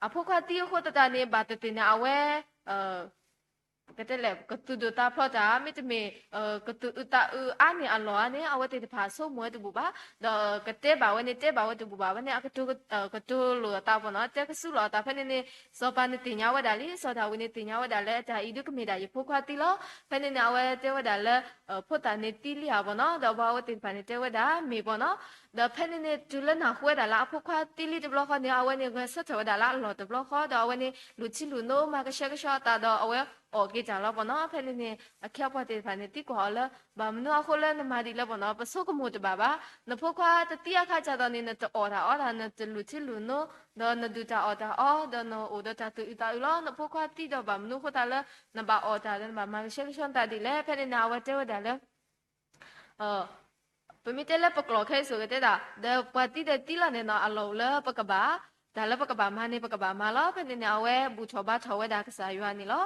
အဖိခွါသံအဃိသတးန့ၣ် ဘၣ်သ့ၣ်သ့ၣ်န့ၣ် အဝဲ ကတဲလဲၣ် ကသူၣ်ဒိၣ်သးဖျိးတၢ် မ့တမ့ၢ် ကသူၣ်အုးသးအုးအါန့ၢ်အလီၢ်ဧါန့ၣ် အဝဲသ့ၣ်တဖၣ်ဆိကမိၣ်ဝဲတဘူၣ်ဘၣ်. ဒီးကတဲဘၣ်ဝဲန့ၣ် တဲဘၣ်ဝဲတဘူၣ်ဘၣ်. ဝဲန့ၣ် အကတိၤ ကတိၤလိာ်အသးပီၤနီၤ, တဲကစူလိာ်အသး. ဖဲန့ၣ်န့ၣ် စီၤပၤန့ၣ်သ့ၣ်ညါဝဲဒၣ်လံ, စီၤဒၤဝံးန့ၣ်သ့ၣ်ညါဝဲဒၣ်လၢ တၢ်အံၤဒုးကမ့ၢ်ဒၣ်ယဖိခွါသံလီၤ. ဖဲန့ၣ်န့ၣ် အဝဲတဲဝဲဒၣ်လၢ ဖိသၣ်န့ၣ်သံလံဧါပီၤနီၤ, ဒီးပှၤအဝဲသ့ၣ်တဖၣ်န့ၣ်တဲဝဲဒၣ်မ့ၢ်ပီၤနီၤ. ဒီးဖဲန့ၣ်န့ၣ် တုၤလၢနၢ်ဟူဝဲဒၣ်လၢအဖိခွါသံလံတဘျီဃီန့ၣ် အဝဲန့ၣ်ဂဲၤဆၢထၢၣ်ဝဲဒၣ်လၢအလီၢ်တဘျီဃီ ဒီးအဝဲန့ၣ်လူၤထံလူၤနိ မၤကဆှဲကဆှီအသးဒီးအဝဲအီၣ်က့ၤတၢ်လီၤပီၢ်နီၤ. ဖဲန့ၣ်န့ၣ် အခ့အပှၤသ့ၣ်တဖၣ်န့ၣ် သံကွၢ်အီၤလၢ ဘၣ်မနုၤအဃိလၢနမၤဒ်လဲၣ်ပီၢ်နီၤ, ပဆိကမိၣ်တဘၣ်ဘၣ်. နဖိခွါတသံအခါကၢ်သိးန့ၣ် နတအီၣ်တၢ်အီတၢ်, နတလူၤထံလူၤနိ, ဒီးနဒုၣ်တၢ်အီၣ်တၢ်အီ, ဒီးနအိၣ်ဒီးတၢ်သူၣ်အုးသးအုးလီၤ. နဖိခွါသံဒီးဘၣ်မနုၤအဃိသတးလၢ နဘၣ်အီၣ်တၢ်ဒီးနဘၣ်မၤကဆှဲကဆှီနသးဒ်လဲၣ်. ဖဲန့ၣ်န့ၣ် အဝဲတဲဝဲဒၣ်လၢ ပမ့ၢ်တဲလၢပကျိာ်ခဲအံၤဆိၣ်ဂ့ၤတဲဒၣ်, ဒီးပှၤသံဒီးသံလီၤန့ၣ်နီၤ, အလီၢ်အိၣ်လၢပကဘၣ်, တၢ်လၢပကဘၣ်မၤန့ၣ် ပကဘၣ်မၤလီၤ. ဖဲန့ၣ်န့ၣ် အဝဲဘူၣ်ထီၣ်ဘါထီၣ်ဝဲဒၣ်ကစၢ်ယွၤန့ၣ်လီၤ.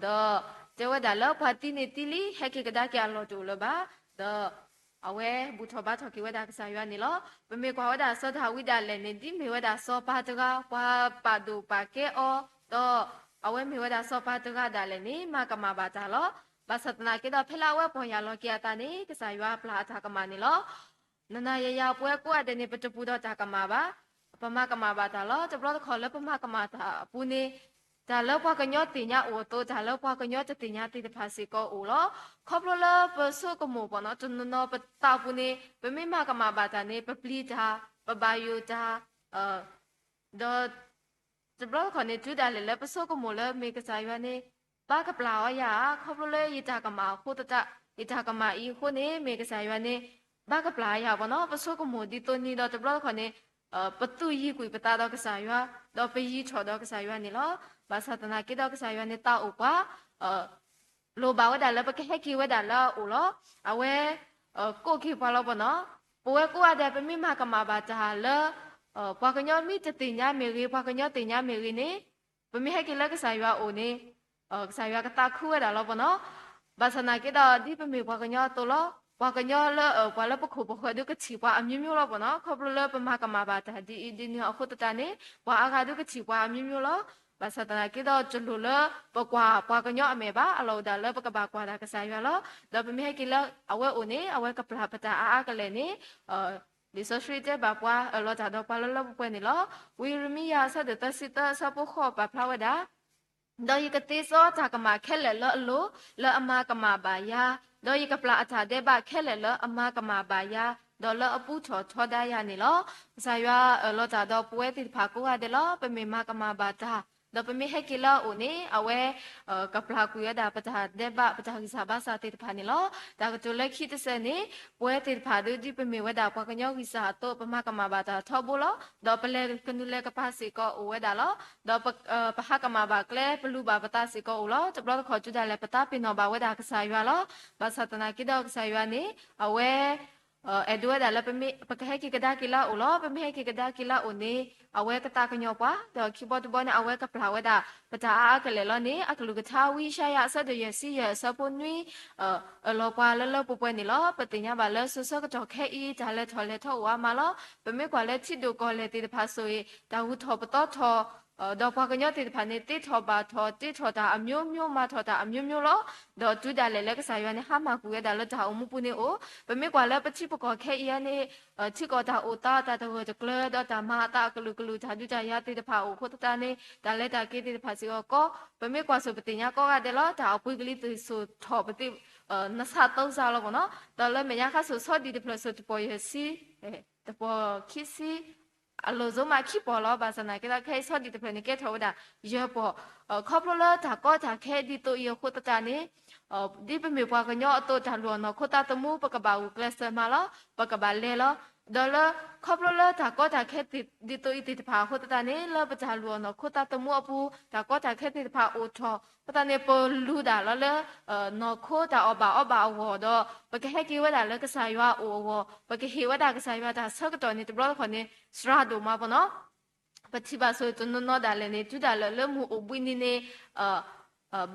ဒီးတဲဝဲဒၣ်လၢပှၤသံန့ၣ်သံလံ, ဟဲက့ၤကဒါက့ၤအလီၢ်တအိၣ်လၢၤဘၣ်. ဒီးအဝဲဘူၣ်ထီၣ်ဘါထီၣ်က့ၤဝဲဒၣ်ကစၢ်ယွၤန့ၣ်လီၤ. ပမ့ၢ်ကွၢ်ဝဲဒၣ်စီၤဒၤဝံးဒၣ်လဲာ်န့ၣ် ဒ်မ့ၢ်ဝဲဒၣ်စီၤပၤတဂၤ, ပှၤပာ်ဒိၣ်ပာ်ကဲအီၤ, ဒီးအဝဲမ့ၢ်ဝဲဒၣ်စီၤပၤတဂၤဒၣ်လဲာ်န့ၣ် မၤကမၣ်ဘၣ်တၢ်လီၤ. ဘၣ်ဆၣ်သနာ်က့ဒီး ဖဲလၢအဝဲပီၢ်ယၢ်လီၤက့ၤအသးန့ၣ် ကစၢ်ယွၤပျၢ်အတၢ်ကမၣ်န့ၣ်လီၤ. နၤနၤယၤယၤပဝဲကိးဂၤဒဲးန့ၣ် ပတပူၤဒီးတၢ်ကမၣ်ဘၣ်, ပမၤကမၣ်ဘၣ်တၢ်လီၤ. တဘျီတခီၣ်လၢပမၤကမၣ်တၢ်အပူၤန့ၣ် တၢ်လၢပှၤကညီသ့ၣ်ညါအိၣ်အသိး တၢ်လၢပှၤကညီတသ့ၣ်ညါသ့ၣ်တဖၣ်စ့ၢ်ကီးအိၣ်လီၤ. ခီဖျိလၢပဆိကမိၣ်ပီၢ်နီၤ, တနီၤနီၤပသးပူၤန့ၣ် ပမ့ၢ်မၤကမၣ်ဘၣ်တၢ်န့ၣ် ပပျံၤတၢ်, ပဘၣ်ယိၣ်တၢ်, ဒီး တဘျီတခီၣ်န့ၣ် တုၤဒၣ်လဲာ်လၢပဆိကမိၣ်လၢမ့ၢ်ကစၢ်ယွၤန့ၣ် ဘၣ်ကပျၢ်အီၤယၤဧါ, ခီဖျိလၢယတၢ်ကမၣ်အဃိသတး, ယတၢ်ကမၣ်အံၤအဃိန့ၣ် မ့ၢ်ကစၢ်ယွၤန့ၣ် ဘၣ်ကပျၢ်ယၤပီၢ်နီၤ. ပဆိကမိၣ်ဒ်သိးန့ၣ်ဒီး တဘျီတခီၣ်န့ၣ် ပသူၣ်ယံၤကွံာ်ပသးဒီးကစၢ်ယွၤ, ဒီးပယံၤထီၣ်ဒီးကစၢ်ယွၤန့ၣ်လီၤ. ဘၣ်ဆၣ်သနာ်က့ဒီး ကစၢ်ယွၤန့ၣ်သးအိၣ်ပှၤ လိၣ်ဘၣ်ဝဲဒၣ်လၢပကဟဲက့ၤဝဲဒၣ်လၢအအိၣ်လီၤ. အဝဲ ကိးက့ၤပှၤလီၤပီၢ်နီၤ. ပဝဲကိးဂၤဒဲး ပမ့ၢ်မၤကမၣ်ဘၣ်တၢ်လၢ ပှၤကညီမ့ၢ်တသ့ၣ်ညါမ့ၢ်ဂ့ၤ, ပှၤကညီသ့ၣ်ညါမ့ၢ်ဂ့ၤန့ၣ်, ပမ့ၢ်ဟဲက့ၤလၢကစၢ်ယွၤအအိၣ်န့ၣ် ကစၢ်ယွၤကသးခုဝဲဒၣ်လီၤပီၢ်နီၤ. ဘၣ်ဆၣ်သနာ်က့ဒီး ဒ်ပမ့ၢ်ပှၤကညီအသိးလီၤ. ပှၤကညီလၢ ပှၤလၢပခိၣ်ပဃၢၤဒုကထံၣ်ပှၤအမျိုးမျိုးလီၤပီၢ်နီၤ. ခီဖျိလၢပမၤကမၣ်ဘၣ်တၢ်ဒ်အံၤဒ်နုၤအဃိသတးန့ၣ် ပှၤအါဂၤဒုကထံၣ်ပှၤအမျိုးမျိုးလီၤ. ဘၣ်ဆၣ်သနာ်က့ဒီး တလိၣ်လၢပကွၢ်ပှၤကညီအမဲာ်ဘၣ်, အလီၢ်အိၣ်ဒၣ်လၢပကဘၣ်ကွၢ်တၢ်ကစၢ်ယွၤလီၤ. ဒီးပမ့ၢ်ဟဲက့ၤလၢအဝဲအိၣ်န့ၣ် အဝဲကပျၢ်ပတၢ်အါအါကလဲာ်န့ၣ် လံာ်စီဆှံတဲဘၣ်ပှၤ အၢၣ်လီၤတၢ်ဒီးပှၤလၢလၢပှဲၤပှဲၤန့ၣ်လီၤ. ဝံယံးရမံယၤ အဆၢဒိၣ်သၢဆံသၢ အဆၢဖိဃိး ပာ်ဖျါဝဲဒၣ်, ဒီးယကသ့စီတၢ်ကမၣ်ခဲလၢာ်လၢအလိၤ, လၢအမၤကမၣ်ဘၣ်ယၤ, ဒီးယကပျၢ်အတၢ်ဒဲးဘးခဲလၢာ်လၢအမၤကမၣ်ဘၣ်ယၤ, ဒီးလၢအပူထီၣ်ထီဒါယၤန့ၣ်လီၤ. ကစၢ်ယွၤအၢၣ်လီၤတၢ်ဒီးပဝဲသ့ၣ်တဖၣ်ကိးဂၤဒဲးလီၤ. ပမ့ၢ်မၤကမၣ်ဘၣ်တၢ် ဒီးပမ့ၢ်ဟဲက့ၤလၢအအိၣ်န့ၣ် အဝဲ ကပျၢ်ကွံာ်ဝဲဒၣ်ပတၢ်ဒဲးဘး ပတၢ်ဂံၢ်စၢ်ဘါစၢ်သ့ၣ်တဖၣ်န့ၣ်လီၤ. တၢ်ကတိၤလၢခံတဆၢန့ၣ် ပဝဲသ့ၣ်တဖၣ်ဒု ဒ်ပမ့ၢ်ဝဲဒၣ်ပှၤကညီဂံၢ်စၢ်အသိး ပမၤကမၣ်ဘၣ်တၢ်ထီဘိလီၤ. ဒီးပလဲၤကနုာ်လဲၤကပၤစ့ၢ်ကီးအိၣ်ဝဲဒၣ်လီၤ. ဒီးပဟးကမၣ်ဘၣ်ကျဲ ပလူၤဘၣ်ပသးစ့ၢ်ကီးအိၣ်လီၤ. တဘျီတခီၣ်တုၤဒၣ်လဲာ် ပသးပ့ၤနီၣ်ဘၣ်ဝဲဒၣ်ကစၢ်ယွၤလီၤ. ဘၣ်ဆၣ်သနာ်က့ဒီးကစၢ်ယွၤန့ၣ် အဝဲ အဲၣ်ဒိးဝဲဒၣ်လၢပမ့ၢ် ပကဟဲက့ၤကဒါက့ၤလၢအအိၣ်လီၤ. ပမ့ၢ်ဟဲက့ၤကဒါက့ၤလၢအအိၣ်န့ၣ် အဝဲကသးကညီၤပှၤ, ဒီးခံဘီတဘီန့ၣ် အဝဲကပျၢ်ဝဲဒၣ် ပတၢ်အါအါကလဲာ်လီၤန့ၣ် အကလုၢ်ကထါ ဝံယၡါယၤ အဆၢဒိၣ်ယဲၢ်ဆံယဲၢ် အဆၢဖိနွံ အၢၣ်လီၤပှၤလၢလၢပှဲၤပှဲၤန့ၣ်လီၤ. ပသ့ၣ်ညါဘၣ်လၢစိၤဆၢကတီၢ်ခဲအံၤ တၢ်လဲၤထီၣ်လဲၤထီအိၣ်အါမးလီၤ. ပမ့ၢ်ကွၢ်လၢထံဒိၣ်ကီၢ်လဲၢ်သ့ၣ်တဖၣ်ဆိၣ်ဂ့ၤ တၢ်ဂုၤထီၣ်ပသီထီၣ် ဒီးပှၤကညီသ့ၣ်တဖၣ်န့ၣ် သ့ထီၣ်ဘၣ်ထီၣ် တ့ထီၣ်တၢ်အမျိုးမျိုး မၤထီၣ်တၢ်အမျိုးမျိုးလီၤ. ဒီးတုၤဒၣ်လဲာ်လၢကစၢ်ယွၤန့ၣ် ဟါမၢ်ကွံာ်ဝဲဒၣ်လၢတၢ်အိၣ်မူပူၤန့ၣ်အိၣ်, ပမ့ၢ်ကွၢ်လၢပထံပကီၢ်ခဲအံၤန့ၣ် ထံကီၢ်တၢ်အိၣ်သး တၢ်တဂၢၢ်တကျၢၤ ဒီးတၢ်မၤအသးအကလုာ်ကလုာ် တၢ်ဒုးတၢ်ယၤသ့ၣ်တဖၣ်အိၣ်အဃိသတးန့ၣ် တၢ်လဲၤတၢ်က့ၤသ့ၣ်တဖၣ်စ့ၢ်ကီး ပမ့ၢ်ကွၢ်ဆိၣ်ပသ့ၣ်ညါကိးဂၤဒဲးလီၤ. တၢ်အိၣ်ပှ့ၤကလံၤသုးစိာ်ထီၣ်ပသ့ၣ် နဆၣ်သီစၢ်လီၤပီၢ်နီၤ. ဒီးလၢမဲာ်ညါခါဆိၣ် ဆီဒံၣ်တဖျၢၣ်ဆိၣ် တပီၢ်ယဲၢ်ဆံ တပီၢ်ခံဆံ အလိၤစိမးခံပီၢ်လီၤ. ဘၣ်ဆၣ်သနာ်က့ဒီး ခဲအံၤဆီဒံၣ်တဖျၢၣ်န့ၣ် ကဲထီၣ်ဝဲဒၣ်ယဲၢ်ပီၢ်. ခီဖျိလၢတၢ်ကီတၢ်ခဲဒ်သိးအံၤအဃိသတးန့ၣ် ဒ်ပမ့ၢ်ပှၤကညီအသိး တၢ်လူၤအီၣ်နီၢ်ခိသးသမူ ပကဘၣ်ဂုာ်ကျဲးစၢးမးလီၤ. ပကဘၣ်လဲၤလီၤ. ဒီးလၢ ခီဖျိလၢတၢ်ကီတၢ်ခဲဒ်သိးအံၤသ့ၣ်တဖၣ်အဃိသတးန့ၣ် လၢပတၢ်လူၤအီၣ်နီၢ်ခိသးသမူအပူၤ တၢ်ကီတၢ်ခဲသ့ၣ်တဖၣ်အိၣ်ထီၣ်အဃိသတးန့ၣ် ပလူၤဒၣ်လီၤလၢ နီၢ်ခိတၢ်အီၣ်ဘၣ်အီဘၣ်အဂီၢ်ဒီး ပကဟဲက့ၤဝဲဒၣ်လၢကစၢ်ယွၤအအိၣ်အဂီၢ် ပကဟ့ၣ်ဝဲဒၣ်ကစၢ်ယွၤတၢ်ဆၢကတီၢ်န့ၣ် တဘျီတခီၣ်န့ၣ် စှၤဒိၣ်မးပီၢ်နီၤ. ပထံၣ်ဘၣ်ဆိၣ်ဂ့ၤတနီၤနီၤဒၣ်လဲာ်န့ၣ် တုၤဒၣ်လဲာ်လၢမုၢ်အိၣ်ဘှံးနံၤန့ၣ်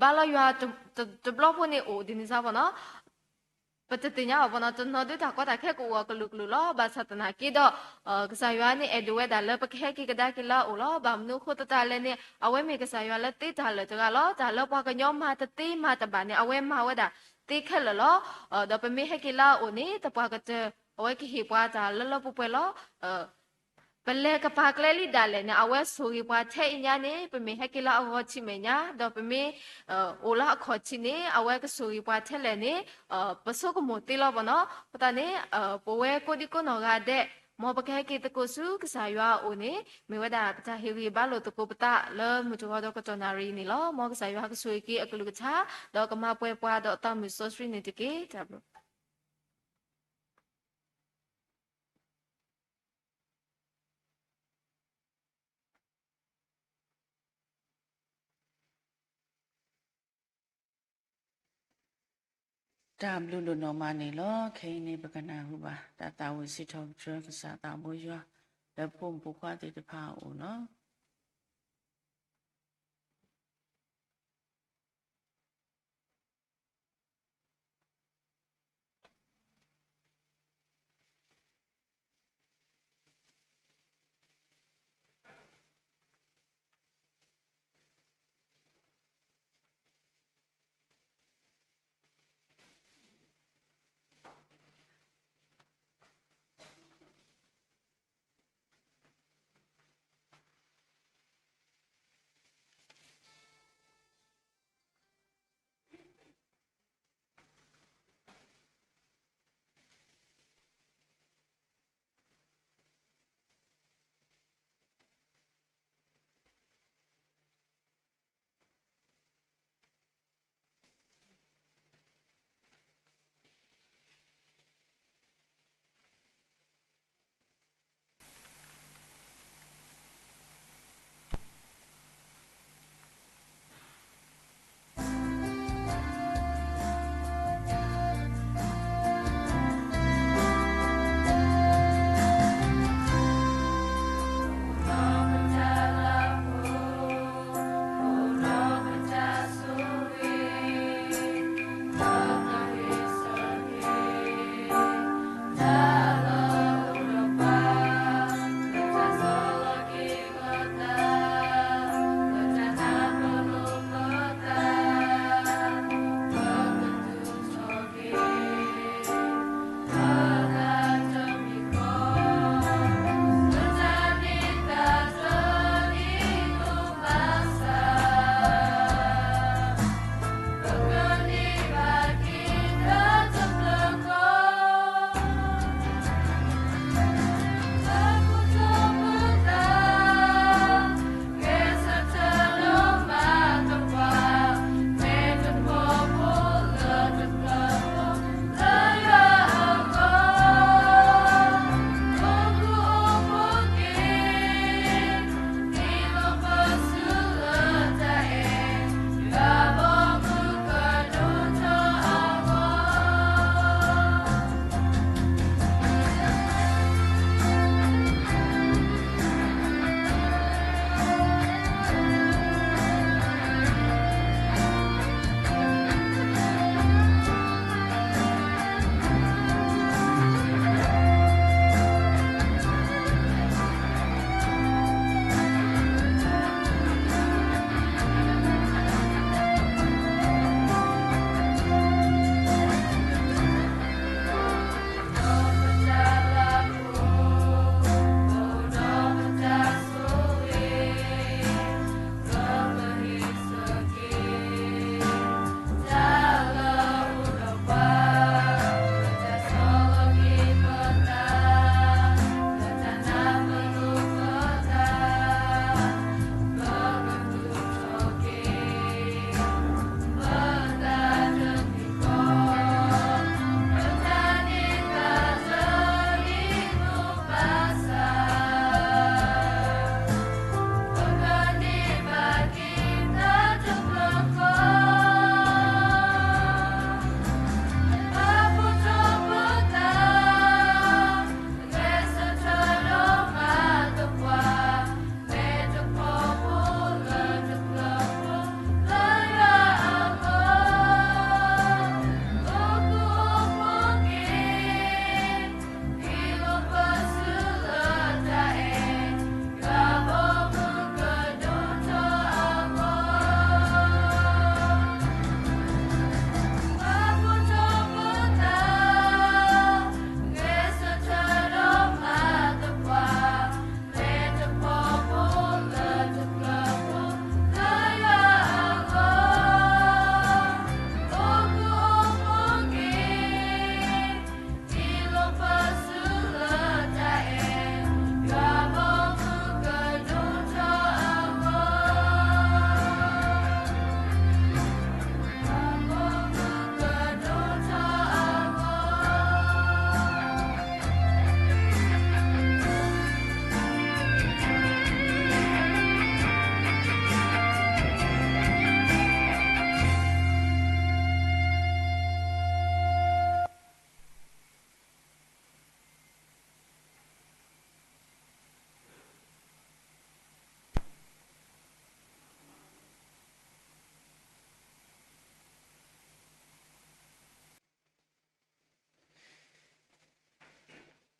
ဘါလီၤယွၤတဘျီဖိန့ၣ်အိၣ်ဒ်န့ၣ်စ့ၢ်ပီၢ်နီၤ. ပတသ့ၣ်ညါဘၣ်ပီၢ်နီၤ တနီၤဒုတၢ်ကီတၢ်ခဲကအိၣ်အကလုာ်ကလုာ်လီၤ. ဘၣ်ဆၣ်သနာ်က့ဒီး ကစၢ်ယွၤန့ၣ်အဲၣ်ဒိးဝဲဒၣ်လၢပကဟဲက့ၤကဒါက့ၤလၢအအိၣ်လီၤ. ဘၣ်မနုၤအဃိသတးလဲၣ်န့ၣ် အဝဲမ့ၢ်ကစၢ်ယွၤလၢသ့တၢ်လၢာ်တဂၤလီၤ. တၢ်လၢပှၤကညီမၤတသ့မၤတဘၣ်န့ၣ် အဝဲမၤဝဲဒၣ်သ့ခဲလၢာ်လီၤ. ဒီးပမ့ၢ်ဟဲက့ၤလၢအအိၣ်န့ၣ် သပှၢ်ကတၢၢ် အဝဲကဟ့ၣ်ပှၤတၢ်လၢလၢပှဲၤပှဲၤလီၤ. ပလဲၤကပာ်ကျဲလံဒၣ်လဲာ်န့ၣ် အဝဲဆိၣ်ဂ့ၤပှၤထဲအံၤညါန့ၣ် ပမ့ၢ်ဟဲက့ၤလၢအဂီၤထံးမဲာ်ညါ ဒီးပမ့ၢ် အိၣ်လၢအခီၣ်ထံးန့ၣ် အဝဲကဆိၣ်ဂ့ၤပှၤထဲလဲၣ်န့ၣ် ပဆိကမိၣ်သ့လီၤဘၣ်နီၤ. အဃိသတးန့ၣ် ပဝဲကိးဒံကိးနီၢ်ဂၤဒဲး မ်ပကဟဲက့ၤသကိးဆူကစၢ်ယွၤအအိၣ်န့ၣ် မ့ၢ်ဝဲဒၣ်ပတၢ်ဟ့ၣ်ဂံၢ်ဟ့ၣ်ဘါလိာ်သကိးပသးလၢမုၢ်တဂီၤဒီးကတီၢ်နၣ်ရံၣ်န့ၣ်လီၤ. မ်ကစၢ်ယွၤကဆိၣ်ဂ့ၤက့ၤအကလုၢ်ကထါ ဒီးကမၤပှဲၤပှၤဒီးအသးမုာ်စီဆှံန့ၣ်တက့ၢ်. တၢ်ဘျုး တၢ်ဘျုးဒိၣ်နီၢ်မးန့ၣ်လီၤ. ခဲအံၤန့ၣ် ပကနၢ်ဟူဘၣ် တၢ်သးဝံၣ်စံးထီၣ်ပတြၢၤကစၢ်သးဘိယွၤ လၢပဖိမုၣ်ဖိခွါသ့ၣ်တဖၣ်အအိၣ်လီၤ.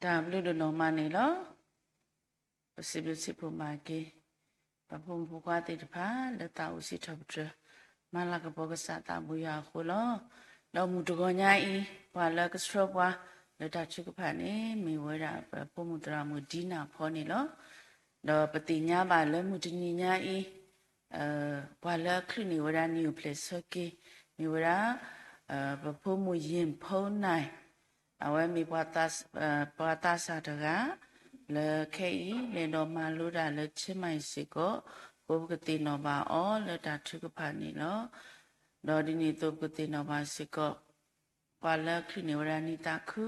တၢ်ဘျုးဒိၣ်နီၢ်မးန့ၣ်လီၤ. ပစံးဘျုးစံးဖှိၣ်ဘၣ်က့ၤ ပဖိမုၣ်ဖိခွါသ့ၣ်တဖၣ် လၢသးအိၣ်စံးထီၣ်ပတြၢၤ မၤလၤကပီၤကစၢ်သးဘိယွၤအဃိလီၤ. ဒီးမုၢ်တဂီၤညါအံၤ ပှၤလၢကဆှၢပှၤလၢတၢ်ထုကဖၣ်န့ၣ် မ့ၢ်ဝဲဒၣ်ပဖိမုၣ်သရၣ်မုၣ်ဒံနၢ်ဖီန့ၣ်လီၤ. ဒီးပသ့ၣ်ညါဘၣ်လၢမုၢ်တနံၤညါအံၤ ပှၤလၢအချုးန့ၢ်ဝဲဒၣ်နံၣ်အိၣ်ဖျဲၣ်ဆၢက့ၤ မ့ၢ်ဝဲဒၣ် ပဖိမုၣ်ယ့ၣ်ဖီနၢၣ် အဝဲမ့ၢ် ပှၤသးစၢ်တဂၤ လၢခဲအံၤ လဲၤဒီးမၤလိတၢ်လၢ ချင်းမိုင် စ့ၢ်ကီး အဃိပကသ့ၣ်နီၣ်ဘၣ်အီၤလၢတၢ်ထုကဖၣ်န့ၣ်လီၤ. ဒီးဒ်န့ၣ်အသိးပကသ့ၣ်နီၣ်ဘၣ်စ့ၢ်ကီး ပှၤလၢအချုးန့ၢ်ဝဲဒၣ်နံၣ်သးခု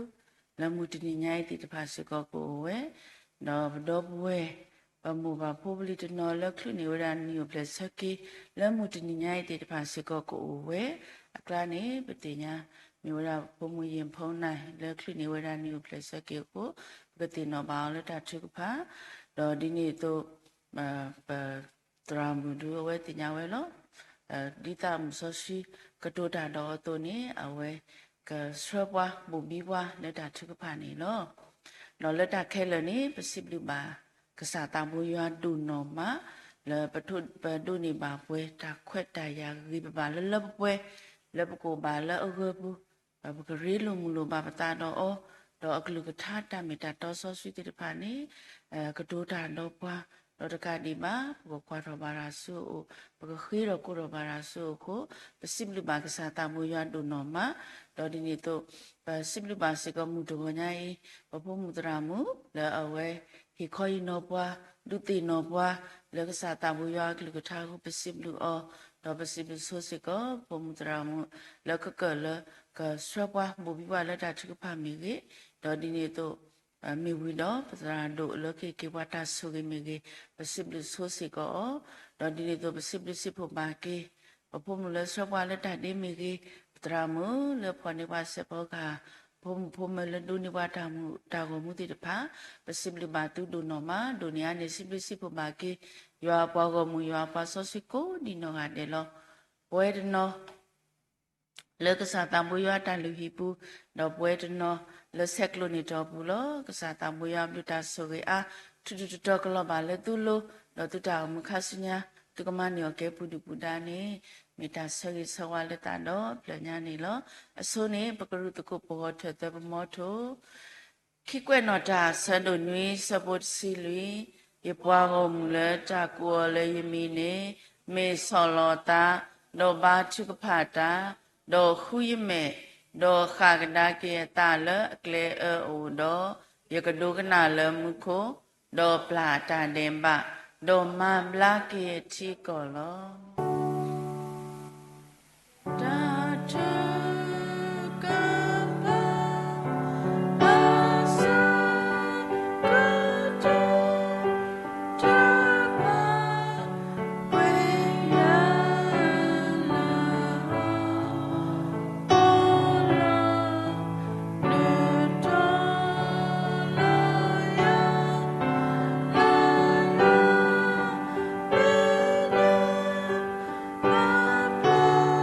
လၢမုၢ်တနံၤညါအံၤသ့ၣ်တဖၣ်စ့ၢ်ကီးကအိၣ်ဝဲ, ဒီးပဒီပုၢ်ဝဲၢ် ပမိၢ်ပၢ်ဖိပလံၤတနီၤလၢချုးန့ၢ်ဝဲဒၣ်နံၣ်အိၣ်ဖျဲၣ်ဆၢက့ၤ လၢမုၢ်တနံၤညါအံၤသ့ၣ်တဖၣ်စ့ၢ်ကီးကအိၣ်ဝဲ, အကျါန့ၣ် ပသ့ၣ်ညါ မ့ၢ်ဝဲဒၣ်ပဖိမုၣ်ယ့ၣ်ဖီနၢၣ် လၢချုးန့ၢ်ဝဲဒၣ်နံၣ်အိၣ်ဖျဲၣ်ဆၢက့ၤအဃိ ပကသ့ၣ်နီၣ်ဘၣ်အီၤလၢတၢ်ထုကဖၣ်, ဒီးဒ်န့ၣ်အသိး ပ သရၣ်မုၣ်ဒုအဝဲသ့ၣ်ညါဝဲလီၤ. ဒ်သးမုၣ်စီဆှံကတိၤတၢ်ဒီးအသိးန့ၣ် အဝဲကဆှၢပှၤဘိၣ်ဘံပှၤလၢတၢ်ထုကဖၣ်န့ၣ်လီၤ. ဒီးလၢတၢ်ခဲလၢာ်န့ၣ် ပစံးဘျုးဘၣ်ကစၢ်သးဘိယွၤဒိၣ်နီၢ်မး လၢပဒိးန့ၢ်ဘၣ်ပှဲၤတၢ်ခွဲးတၢ်ယာ်ဂ့ၤဂ့ၤဘၣ်ဘၣ်လၢလၢပှဲၤပှဲၤ လၢပကအိၣ်ဘၣ်လၢအဂၢၤပူၤ ဒီးပကရ့လိာ်မုာ်လိာ်ဘၣ်ပသးဒီးအီၤ, ဒီးအကလုၢ်ကထါတၢ်မ့ၢ်တၢ်တီစီဆှံသ့ၣ်တဖၣ်န့ၣ် ကတိၤတၢ်ဒီးပှၤ, ဒီးတကးဒံးဘၣ် ပကကွၢ်ထီၣ်ဘၣ်တၢ်ဆူအအိၣ်, ပကဃ့ထီၣ်ကိးထီၣ်ဘၣ်တၢ်ဆူအအိၣ်အဃိ, ပစံးဘျုးဘၣ်ကစၢ်သးဘိယွၤဒိၣ်နီၢ်မး, ဒီးဒ်န့ၣ်အသိး ပစံးဘျုးဘၣ်စ့ၢ်ကီးမုၢ်တဂီၤညါအံၤ ပဖိမုၣ်သရၣ်မုၣ် လၢအဝဲဟ့ၣ်ခီဟ့ၣ်နီၤပှၤ ဒုးသ့ၣ်နီၣ်ပှၤ လၢကစၢ်သးဘိယွၤအကလုၢ်ကထါအဃိ ပစံးဘျုးအီၤ, ဒီးပစံးဘျုးဆိစ့ၢ်ကီး ပဖိမုၣ်သရၣ်မုၣ် လၢကကၢၢ်လၢကဆှၢပှၤဘိၣ်ဘံပှၤလၢတၢ်ထုကဖၣ်မ့ၢ်ဂ့ၤ, ဒီးဒ်န့ၣ်အသိး မ့ၢ်ဝံၤဒီးပသရၣ်ဒိၣ်လၢကဟ့ၣ်က့ၤပှၤတၢ်ဆိၣ်ဂ့ၤမ့ၢ်ဂ့ၤ, ပစံးဘျုးဆိစ့ၢ်ကီးအီၤ, ဒီးဒ်န့ၣ်အသိးပစံးဘျုးစံးဖှိၣ်ဘၣ်က့ၤ ပဖိမုၣ်လၢဆှၢပှၤလၢတၢ်ဒ့မ့ၢ်ဂ့ၤ, ပသရၣ်မုၣ်လၢဖီၣ်န့ၢ်ပှၤစဲးဖီကဟၣ်, ဖိမုၣ်ဖိမုၣ်လၢဒိးန့ၢ်ပှၤတၢ်မူတၢ်ဂီၢ်မူသ့ၣ်တဖၣ်, ပစံးဘျုးဘၣ်သုဒိၣ်နီၢ်မး, ဒိၣ်န့ၢ်အါန့ၣ် စံးဘျုးစံးဖှိၣ်ဘၣ်က့ၤ ယွၤအပှၤဂီၢ်မုၢ် ယွၤအပှၤစီဆှံကိးဒံနီၢ်ဂၤဒဲးလီၤ. ပဝဲတနီၤ လၢကစၢ်သးဘိယွၤအတၢ်လုၢ်ဟံၣ်ပူၤ, ဒီးပဝဲတနီၤလၢဆဲးကျိးန့ၢ်တီၢ်ပူၤလီၤ. ကစၢ်သးဘိယွၤအဘျုးတၢ်ဆိၣ်ဂ့ၤအါ ထုးထုးတတီၤကလီၤဘၣ်လၢသုလိၤ, ဒီးသုတၢ်အိၣ်မူခါဆူညါ သုကမၤန့ၢ်အီၣ်ကဲပူၤဒုၣ်ပူၤဒါန့ၣ် မ့ၢ်တၢ်ဆၢဂ့ၤဆၢဝါလၢသးဒီဖျၢၣ်ညါန့ၣ်လီၤ. အဆိန့ၣ် ပကရူၢ်သကိးပဂီၤထၢၣ်သၢပမီထိ ခံကွဲးနီၣ်တၢ် ဆၢဒိၣ်နွံ ဆၢဖိတဆံလွံၢ်, ယပှၤဂီၢ်မုၢ်လၢတၢ်ကိးအီၤလၢယမံၤန့ၣ် မ့ၢ်ဆီၣ်လီၤအသး, ဒီးဘါထုကဖၣ်တၢ်, ဒီးဃုယမဲာ်, ဒီးဃၣ်ကဒါက့ၤအသးလၢအကျဲအၢအအိၣ်ဒီး, ယကဒိကနၣ်လၢမူခိၣ်, ဒီးပျၢ်အတၢ်ဒဲးဘး, ဒီးမၤဘျါက့ၤအထံအကီၢ်လီၤ. တၢ်ထုကဖၣ် အဆၢကတီၢ် တၢ်ပာ်ပှဲၤယၤလၢအီၤ အိၣ်လီၤ နုာ်ထီၣ်လၢယၤ လၢယၤ မ့ၢ်နၤ ပာ်ပှဲၤကယဲၢ်ယသး လီၤတၢ် တၢ်ကိးတၢ်ဂ့ၤ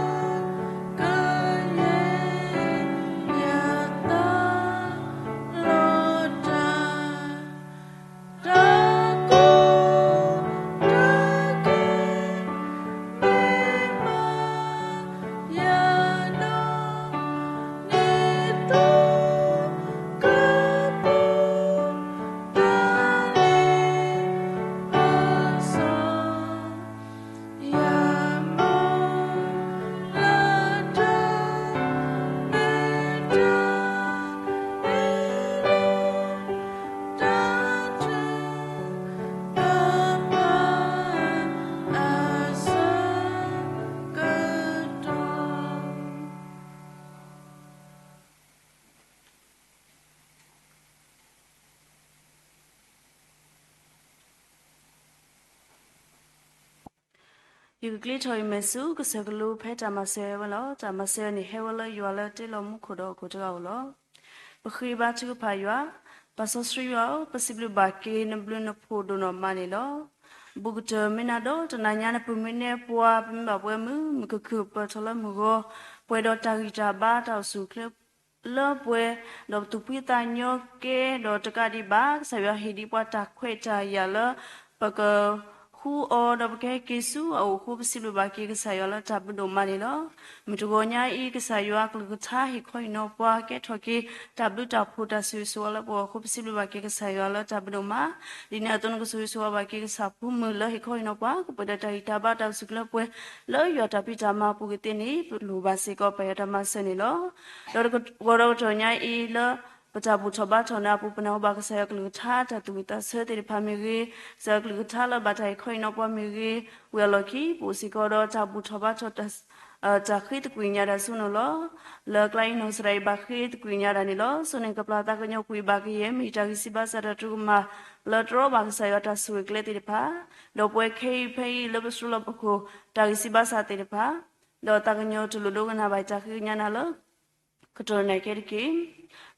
မ့ၢ်မၤယၤဒီး နံၤသိကပူၤ တၢ်လ့ပစီ ယမိၢ်လၢ တၢ်မ့ၢ်တၢ်မ့ၢ်လီၤ တၢ်ထုကဖၣ် အဆၢကတီၢ် ယကကျ့ထီၣ်အံၤမဲာ်ဆူ ကစၢၢ်ကလိဖဲတၢ်မၤစၢၤဝဲလီၤ. တၢ်မၤစၢၤန့ၣ်ဟဲဝဲလၢယွၤလၢတ့လီၤမူခိၣ်ဒီးဟီၣ်ခိၣ်တဂၤဧိၤလီၤ. ပဃ့ဘါထုကဖၣ်ယွၤ, ပၢ်စီဆှံယွၤဧၢ, ပစံးဘျုးဘၣ်က့ၤနဘျုးနဖှိၣ်ဒိၣ်နီၢ်မးန့ၣ်လီၤ. ဘူးကတၢၢ်မ့ၢ်နၤဒီးတနၤညါနပၢၢ်မ့ၢ်နဲပှၤ ပမ့ၢ်ဘၣ်ပှဲၤမုာ် မုာ်ခုၣ်ခုၣ်ပၢၢ်ထီၣ်လၢမုၢ်ဂီၤ, ပှဲၤဒီးတၢ်ဂံၢ်တၢ်ဘါတၢ်အိၣ်ဆူၣ်အိၣ်ချ့ လၢပှဲၤ, ဒီးပသူၣ်ဖှံသးညီကဲ, ဒီးတကးဒံးဘၣ် ကစၢ်ယွၤဟ့ၣ်ဒံးပှၤတၢ်ခွဲးတၢ်ယာ်လၢ ပကဃုအီၤ ဒီးပကဟဲက့ၤဆူအအိၣ်အဃိ ပစံးဘျုးဘၣ်က့ၤကစၢ်ယွၤလၢတၢ်ဘျုးဒိၣ်မးန့ၣ်လီၤ. မုၢ်တဂီၤညါအံၤ ကစၢ်ယွၤကလုၢ်ကထါဟ့ၣ်ခီဟ့ၣ်နီၤပှၤ ကဲထီၣ်က့ၤ တၢ်ဘျုးတၢ်ဖှိၣ်တၢ်ဆိၣ်ဂ့ၤဆိၣ်ဝါလၢပဂီၢ်အဃိ ပစံးဘျုးဘၣ်က့ၤကစၢ်ယွၤလၢတၢ်ဘျုးဒိၣ်မး. ဒ်န့ၣ်အသိး နကဆိၣ်ဂ့ၤဆိၣ်ဝါဘၣ်က့ၤကစၢ်ဖိမုၣ်လၢဟ့ၣ်ခီဟ့ၣ်နီၤပှၤ ကပှဲၤဒီးတၢ်ဂံၢ်တၢ်ဘါတၢ်အိၣ်ဆူၣ်အိၣ်ချ့ပှဲၤ လၢယွၤတၢ်ဖံးတၢ်မၤအပူၤကသ့န့ၣ် ပလိၣ်ဘၣ်စ့ၢ်ကီးပၢ်ယွၤတၢ်မၤစၢၤန့ၣ်လီၤ. ဒီးတကတီၢ်ညါအံၤလၢ ပတၢ်ဘူၣ်ထီၣ်ဘါထီၣ်န့ၣ်အပူၤ ပနၢ်ဟူဘၣ်ကစၢ်ယွၤကလုၢ်ကထါတၢ်သူၣ်ဝံၣ်သးဆၢသ့ၣ်တဖၣ်မ့ၢ်ဂ့ၤ, ကစၢ်ယွၤကလုၢ်ကထါလၢဘၣ်တၢ်ဟ့ၣ်ခီဟ့ၣ်နီၤပှၤမ့ၢ်ဂ့ၤ, ဝံၤအလီၢ်ခံ ပအိၣ်စ့ၢ်ကီးဒီးတၢ်ဘူၣ်ထီၣ်ဘါထီၣ် တၢ်ဃ့သကွံာ်ညါတၢ်ဆိနီၤလီၤ. လၢကျါအံၤ နီၢ်ကစၢ်ဒၣ်အံၤဘၣ်ဃ့သကွံာ်ညါတၢ်န့ၣ်လီၤ. စိန့ၢ်ကပျၢ်သးကညီၤကွံာ်ဘၣ်ကယဲၢ် မ့ၢ်တၢ်ဂံၢ်စၢ်ဘါစၢ်တၢ်တြူးကမၣ် လၢတြီဘၣ်ကစၢ်ယွၤတၢ်ဆိၣ်ဂ့ၤကျဲသ့ၣ်တဖၣ်, ဒီးပဝဲခဲအံၤဖဲအံၤလၢပစိလီၢ်ပခိၣ် တၢ်ဂံၢ်စၢ်ဘါစၢ်သ့ၣ်တဖၣ်, ဒီးသးကညီၤတလိၣ်ဒိကနၣ်ဘၣ်တၢ်ဃ့ကညးနၤလၢ ကတီၢ်နံၤခဲတက့ၢ်.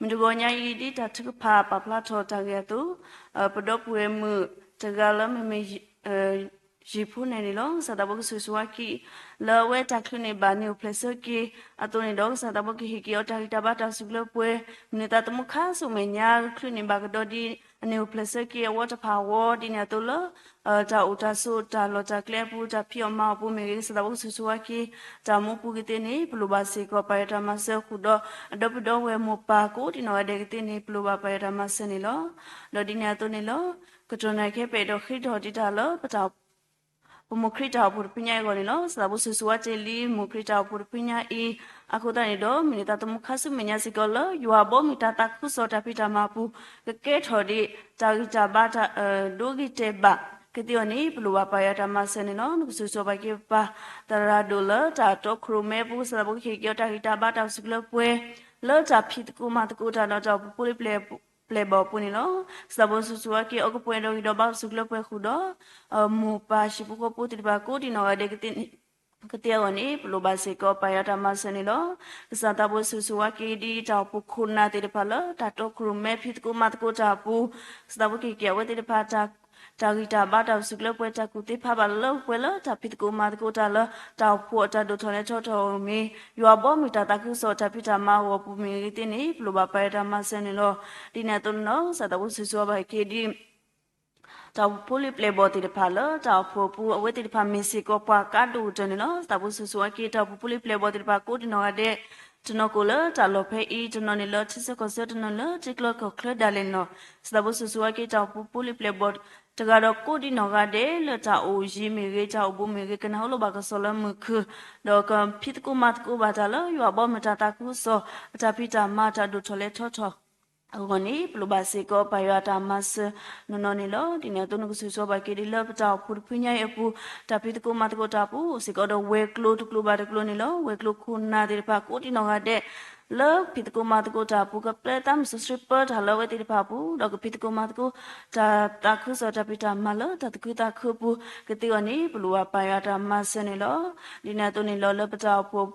မုၢ်တဂီၤညါအံၤ ဒ်တၢ်ထုကဖၣ်ပာ်ဖျါထီၣ်တၢ်ဂ့ၢ်အသိး, ပဒီပုၢ်ဝဲၢ်မုၣ်တဂၤလၢမ့မ့ၢ် ယံာ်ဖိန့ၣ်န့ၣ်လီၤ. ကစၢ်သးဘိကဆိၣ်ဂ့ၤဆိၣ်ဝါက့ၤ လၢအဝဲတၢ်ချုးန့ၢ်ဘၣ်န့ၣ်အိၣ်ဖျဲၣ်ဆၢက့ၤအသိးန့ၣ်ဒီး ကစၢ်သးဘိကဟ့ၣ်က့ၤအီၤတၢ်ဂံၢ်တၢ်ဘါတၢ်အိၣ်ဆူၣ်အိၣ်ချ့ပှဲၤ မုၢ်နံၤသးသမူခါဆူမဲာ်ညါ ချုးန့ၢ်ဘၣ်ကဒီးဒ်အန့ၣ်အိၣ်ဖျဲၣ်ဆၢက့ၤအဝီတဖၣ်အဂီၢ် ဒ်န့ၣ်အသိးလၢ တၢ်အိၣ်တၢ်ဆိးတၢ်လီၢ်တၢ်ကျဲအပူၤ တၢ်ဖံးအီၣ်မၤအီၣ်အပူၤမ့ၢ်ဂ့ၤ ကစၢ်သးဘိကဆိၣ်ဂ့ၤဆိၣ်ဝါက့ၤ တၢ်မူပူၤကသ့န့ၣ် ပလိၣ်ဘၣ်စ့ၢ်ကီးပၢ်ယွၤတၢ်မၤစၢၤဃုာ်ဒီး အဒီပုၢ်ဒီဝဲၢ်မိၢ်ပၢ်ကိးဒံနီၢ်ဂၤဒဲးကသ့န့ၣ် ပလိၣ်ဘၣ်ပၢ်ယွၤတၢ်မၤစၢၤန့ၣ်လီၤ. ဒီးဒ်န့ၣ်အသိးန့ၣ်လီၤ. ကတီၢ်နံၤခဲပအဲၣ်ဒိးဃ့ထီၣ်ဒံးတၢ်လၢ ပတၢ် ပမိၢ်ခရံာ်တၢ်အိၣ်ဖှိၣ်တဖုညါအံၤအဂီၢ်န့ၣ်လီၤ. ကစၢ်သးဘိကဆိၣ်ဂ့ၤဆိၣ်ဝါက့ၤလံ မိၢ်ခရံာ်တၢ်အိၣ်ဖှိၣ်တဖုညါအံၤ အဃိသတးန့ၣ်ဒီး မုၢ်နံၤသးသမူခါဆူမဲာ်ညါစ့ၢ်ကီးလၢ ယွၤဘီမုၢ်တၢ်သးခုကစီၣ်တၢ်ဖံးတၢ်မၤအပူၤ ကကဲထီၣ်ဒံး တၢ်ဂံၢ်တၢ်ဘါတၢ် ဒိဂ့ၤတဲာ်ဘၣ်ကသ့အဂီၢ်န့ၣ် ပလိၣ်ဘၣ်ပၢ်ယွၤတၢ်မၤစၢၤန့ၣ်လီၤ. နကဆိၣ်ဂ့ၤဆိၣ်ဝါဘၣ်က့ၤပၢ်သရၣ်ဒိၣ်လၢတၢ်တီခိၣ်ရိၣ်မဲအပူၤ ကစၢ်သးဘိကဟ့ၣ်က့ၤအီၤတၢ်ဂံၢ်တၢ်ဘါတၢ်အိၣ်ဆူၣ်အိၣ်ချ့ပှဲၤ လၢတၢ်ဖံးသကိးမၤသကိးတၢ်ဒီးတၢ်အိၣ်ဖှိၣ်ဖိလံၤပျဲၢ်ဘီၣ်အပူၤန့ၣ်လီၤ. ကစၢ်သးဘိကဆိၣ်ဂ့ၤဆိၣ်ဝါက့ၤအီၤ ကပှဲၤဒီးဂံၢ်ဒီးဘါအိၣ်ဆူၣ်အိၣ်ချ့ပှဲၤဃုာ်ဒီး မိၢ်ပၢ်ဟံၣ်ဖိဃီဖိသ့ၣ်တဖၣ်ကိးဒံနီၢ်ဂၤဒဲးကသ့အဂီၢ်န့ၣ် ပလိၣ်ဘၣ်စ့ၢ်ကီးပၢ်ယွၤတၢ်မၤစၢၤန့ၣ်လီၤ. ကစၢ်သးဘိကဆိၣ်ဂ့ၤဆိၣ်ဝါက့ၤဒံးတၢ်အိၣ်ဖှိၣ်ခိၣ်နၢ်သ့ၣ်တဖၣ်လၢ တၢ်တီခိၣ်ရိၣ်မဲဖံးသကိးမၤသကိးတၢ်အပူၤ ကစၢ်သးဘိကဟ့ၣ်က့ၤအဝဲသ့ၣ်တဖၣ် တၢ်ဂံၢ်တၢ်ဘါတၢ်အိၣ်ဆူၣ်အိၣ်ချ့ပှဲၤ တၢ်ကူၣ်သ့ဖးဘၣ်လၢပှဲၤလၢတၢ်ဖံးသကိးမၤသကိးတၢ်လၢ တၢ်အိၣ်ဖှိၣ်အတၢ်ဒိၣ်ထီၣ်လဲၤထီၣ်ထီၣ်အဂီၢ်မ့ၢ် ယွၤဘီမုၢ်တၢ်သးခုကစီၣ်တၢ်ဖံးတၢ်မၤအဂီၢ်အပူၤမ့ၢ်ဂ့ၤသ့ၣ်န့ၣ် ပလိၣ်ဘၣ်ပၢ်ယွၤတၢ်မၤစၢၤန့ၣ်လီၤ. ဒ်န့ၣ်အသိးန့ၣ်လီၤ. ကစၢ်သးဘိကဆိၣ်ဂ့ၤဆိၣ်ဝါဘၣ်က့ၤဒံး တၢ်အိၣ်ဖှိၣ်ဖိလံၤပျဲၢ်ဘီၣ်သ့ၣ်တဖၣ်လၢတၢ်အိၣ်ဖှိၣ်အပူၤ အဝဲသ့ၣ်တဖၣ်မ့ၢ်စ့ၢ်ကီးပှၤကါဒိၣ်ကတၢၢ်န့ၣ်လီၤ. ကစၢ်သးဘိကဆိၣ်ဂ့ၤဆိၣ်ဝါက့ၤ တၢ်အိၣ်ဖှိၣ်ဖိလံၤပျဲၢ်ဘီၣ်သ့ၣ်တဖၣ်ကိးဒံနီၢ်ဂၤဒဲး တနီၤကအိၣ်လၢတၢ်လီၢ်ဖဲအံၤ တနီၤန့ၣ်လၢထံဆၢကီၢ်ဆၢ တနီၤလၢထံချၢကီၢ်ချၢဒၣ်လဲာ်န့ၣ်လီၤ. ကစၢ်သးဘိကဆိၣ်ဂ့ၤဆိၣ်ဝါက့ၤ တၢ်အိၣ်ဖှိၣ်ဖိလံၤပျဲၢ်ဘီၣ် တဂၤဒီးကိးဒံနီၢ်ဂၤဒဲးလၢတၢ်အိၣ်ယံၤမ့ၢ်ဂ့ၤ တၢ်အိၣ်ဘူးမ့ၢ်ဂ့ၤ ကနၢ်ဟူလိာ်ဘၣ်ကစီၣ်လၢမုၢ်ခုၣ် ဒီးကဖံးသကိးမၤသကိးဘၣ်တၢ်လၢယွၤဘီမုၢ်တၢ်သးခုကစီၣ် အတၢ်ဖံးတၢ်မၤတၢ်ဒိၣ်ထီၣ်လဲၤထီၣ်ထီၣ် အဂီၢ်န့ၣ် ပလိၣ်ဘၣ်စ့ၢ်ကီးပၢ်ယွၤတၢ်မၤစၢၤနီၢ်နီၢ်န့ၣ်လီၤ. ဒ်န့ၣ်အသိး နကဆိၣ်ဂ့ၤဆိၣ်ဝါဘၣ်က့ၤဒံးလၢပတၢ်အိၣ်ဖှိၣ်တဖုညါအံၤအပူၤ တၢ်ဖံးသကိးမၤသကိးတၢ်အပူၤ အိၣ်စ့ၢ်ကီးဒီးဝဲၤကျိၤတကျိၤဘၣ်တကျိၤန့ၣ်လီၤ. ဝဲၤကျိၤခိၣ်နၢ်သ့ၣ်တဖၣ်ကိးဒံနီၢ်ဂၤဒဲး လၢဖံးသကိးမၤသကိးတၢ်အပူၤ ကပျဲသးမုၢ်စီဆှံပၢတၢ်လၢအဝဲသ့ၣ်တဖၣ်အပူၤ ဒီးကဖံးသကိးမၤသကိး တၢ်သးခုကစီၣ်တၢ်ဖံးတၢ်မၤလၢတၢ်သူၣ်ခုသးခုအပူၤကသ့အဂီၢ်န့ၣ် ပလိၣ်ဘၣ်ပၢ်ယွၤတၢ်မၤစၢၤန့ၣ်လီၤ. ဒ်န့ၣ်အသိးန့ၣ်လီၤ လၢပတၢ်အိၣ်ဖှိၣ်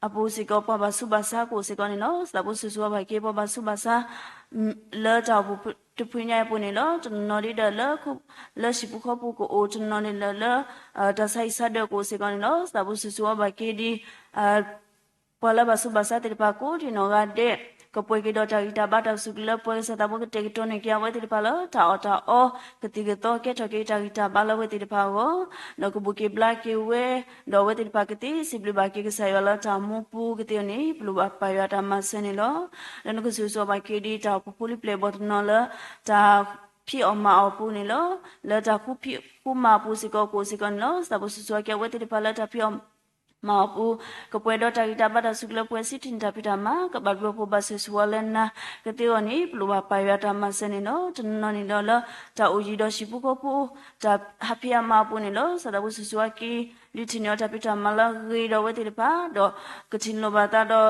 အပူၤစ့ၢ်ကီး ပှၤဘၣ်ဆူးဘၣ်ဆါကအိၣ်စ့ၢ်ကီးန့ၣ်လီၤ. သးဘိဆိၣ်ဂ့ၤဆိၣ်ဝါဘၣ်က့ၤ ပှၤဘၣ်ဆူးဘၣ်ဆါ လၢတၢ်အိၣ်ဖှိၣ်တဖုညါအံၤအပူၤန့ၣ်လီၤ. တနီၤနီၤဒ်ဒီးလၢ လၢဟံၣ်ပူၤဃီပူၤကအိၣ် တနီၤနီၤန့ၣ်လၢ တၢ်ဆါဟံၣ်ဆါဒၢးကအိၣ်စ့ၢ်ကီးန့ၣ်လီၤ. သးဘိဆိၣ်ဂ့ၤဆိၣ်ဝါဘၣ်က့ၤဒ် ပှၤလၢဘၣ်ဆူးဘၣ်ဆါသ့ၣ်တဖၣ်ကိးဒံနီၢ်ဂၤဒဲး ကပှဲၤက့ၤဒီးတၢ်ဂံၢ်တၢ်ဘါတၢ်အိၣ်ဆူၣ်အိၣ်ချ့ပှဲၤ ကစၢ်သးဘိကတဲာ်ကတီၤန့ၢ်က့ၤအဝဲသ့ၣ်တဖၣ်လၢ တၢ်အီၣ်တၢ်အီ ကသံၣ်ကသီ ကဲထီၣ်က့ၤတၢ်ဂံၢ်တၢ်ဘါလၢအဝဲသ့ၣ်တဖၣ်အဂီၢ် ဒီးကဘူၣ်က့ၤဘျါက့ၤဝဲ ဒီးအဝဲသ့ၣ်တဖၣ်ကသ့စံးဘျုးဘၣ်က့ၤကစၢ်ယွၤလၢတၢ်မူပူၤကသ့အဂီၢ်န့ၣ် ပလိၣ်ဘၣ်ပၢ်ယွၤတၢ်မၤစၢၤန့ၣ်လီၤ. ဒီးနကဆိၣ်ဂ့ၤဆိၣ်ဝါဘၣ်က့ၤဒ်တၢ်အိၣ်ဖှိၣ်ဖိလံၤပျဲၢ်ဘီၣ်တနီၤလၢ တၢ်ဖံးအီၣ်မၤအီၣ်အပူၤန့ၣ်လီၤ. လၢတၢ်ဃူဖံးဃူမၤအပူၤစ့ၢ်ကီးကအိၣ်စ့ၢ်ကီးန့ၣ်လီၤ. သးဘိဆိၣ်ဂ့ၤဆိၣ်ဝါက့ၤအဝဲသ့ၣ်တဖၣ်လၢတၢ်ဖံးအီၣ် မၤအီၣ်အပူၤ ကပှဲၤဒီးတၢ်ဂံၢ်တၢ်ဘါတၢ်အိၣ်ဆူၣ်အိၣ်ချ့ပှဲၤ စံးထီၣ်န့ၢ်တၢ်ဖံးတၢ်မၤ ကဘၣ်ဘျုးဖှိၣ်ဘၣ်ဆိၣ်ဂ့ၤဆိၣ်ဝါလၢနၤကသ့အဂီၢ်န့ၣ် ပလိၣ်ဘၣ်ပၢ်ယွၤတၢ်မၤစၢၤန့ၣ်လီၤ. တနီၤနီၤန့ၣ်ဒီးလၢ တၢ်အိၣ်ယံၤဒီးဟံၣ်ပူၤဃီပူၤ တၢ်ဟးဖံးဟးမၤအပူၤန့ၣ်လီၤ. ကစၢ်သးဘိဆိၣ်ဂ့ၤဆိၣ်ဝါက့ၤ ဒုးထံၣ်န့ၢ်အီၤတၢ်ဖံးတၢ်မၤလၢအဂ့ၤဒီးအဝဲသ့ၣ်တဖၣ် ဒီးကထံၣ်လိာ်ဘၣ်သးဒီး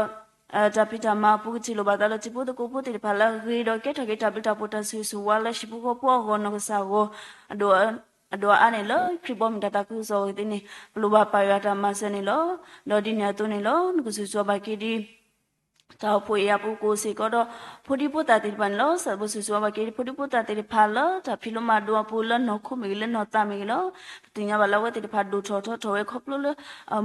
တၢ်ဖံးတၢ်မၤအပူၤ ကထံၣ်လိာ်ဘၣ်သးဒီးတံၤဖိသကိးဖိသ့ၣ်တဖၣ်လၢအဂ့ၤဒီးကဲထီၣ်က့ၤတၢ်ဘျုးတၢ်ဖှိၣ်တၢ်ဆိၣ်ဂ့ၤဆိၣ်ဝါလၢဟံၣ်ပူၤဃီပူၤအဂီၢ် နီၢ်ကစၢ်အဂီၢ် အဒိၣ်အါန့ၣ်လၢခရံာ်ဘီမုၢ်တၢ်သးခုကစီၣ်အဂီၢ်ကသ့န့ၣ် ပလိၣ်ဘၣ်ပၢ်ယွၤတၢ်မၤစၢၤန့ၣ်လီၤ. ဒီးဒ်န့ၣ်အသိးန့ၣ်လီၤ နကဆိၣ်ဂ့ၤဆိၣ်ဝါဘၣ်က့ၤဒ် တၢ်အိၣ်ဖှိၣ်အံၤအပူၤကိးစ့ၢ်ကီးဒီး ဖိဒံဖိသၣ်သ့ၣ်တဖၣ်န့ၣ်လီၤ. စးဘိစူးစူးဝါဘၣ်က့ၤ ဖိဒံဖိသၣ်သ့ၣ်တဖၣ်လၢတၢ်ဖံးလိမၤဒိးအပူၤ လၢနီၢ်ခိမ့ၢ်ဂ့ၤ လၢနီၢ်သးမ့ၢ်ဂ့ၤလီၤ. ပသ့ၣ်ညါဘၣ်လၢအဝဲသ့ၣ်တဖၣ်ဒိၣ်ထီၣ်ထီထီၣ်ဝဲခီဖျိလၢ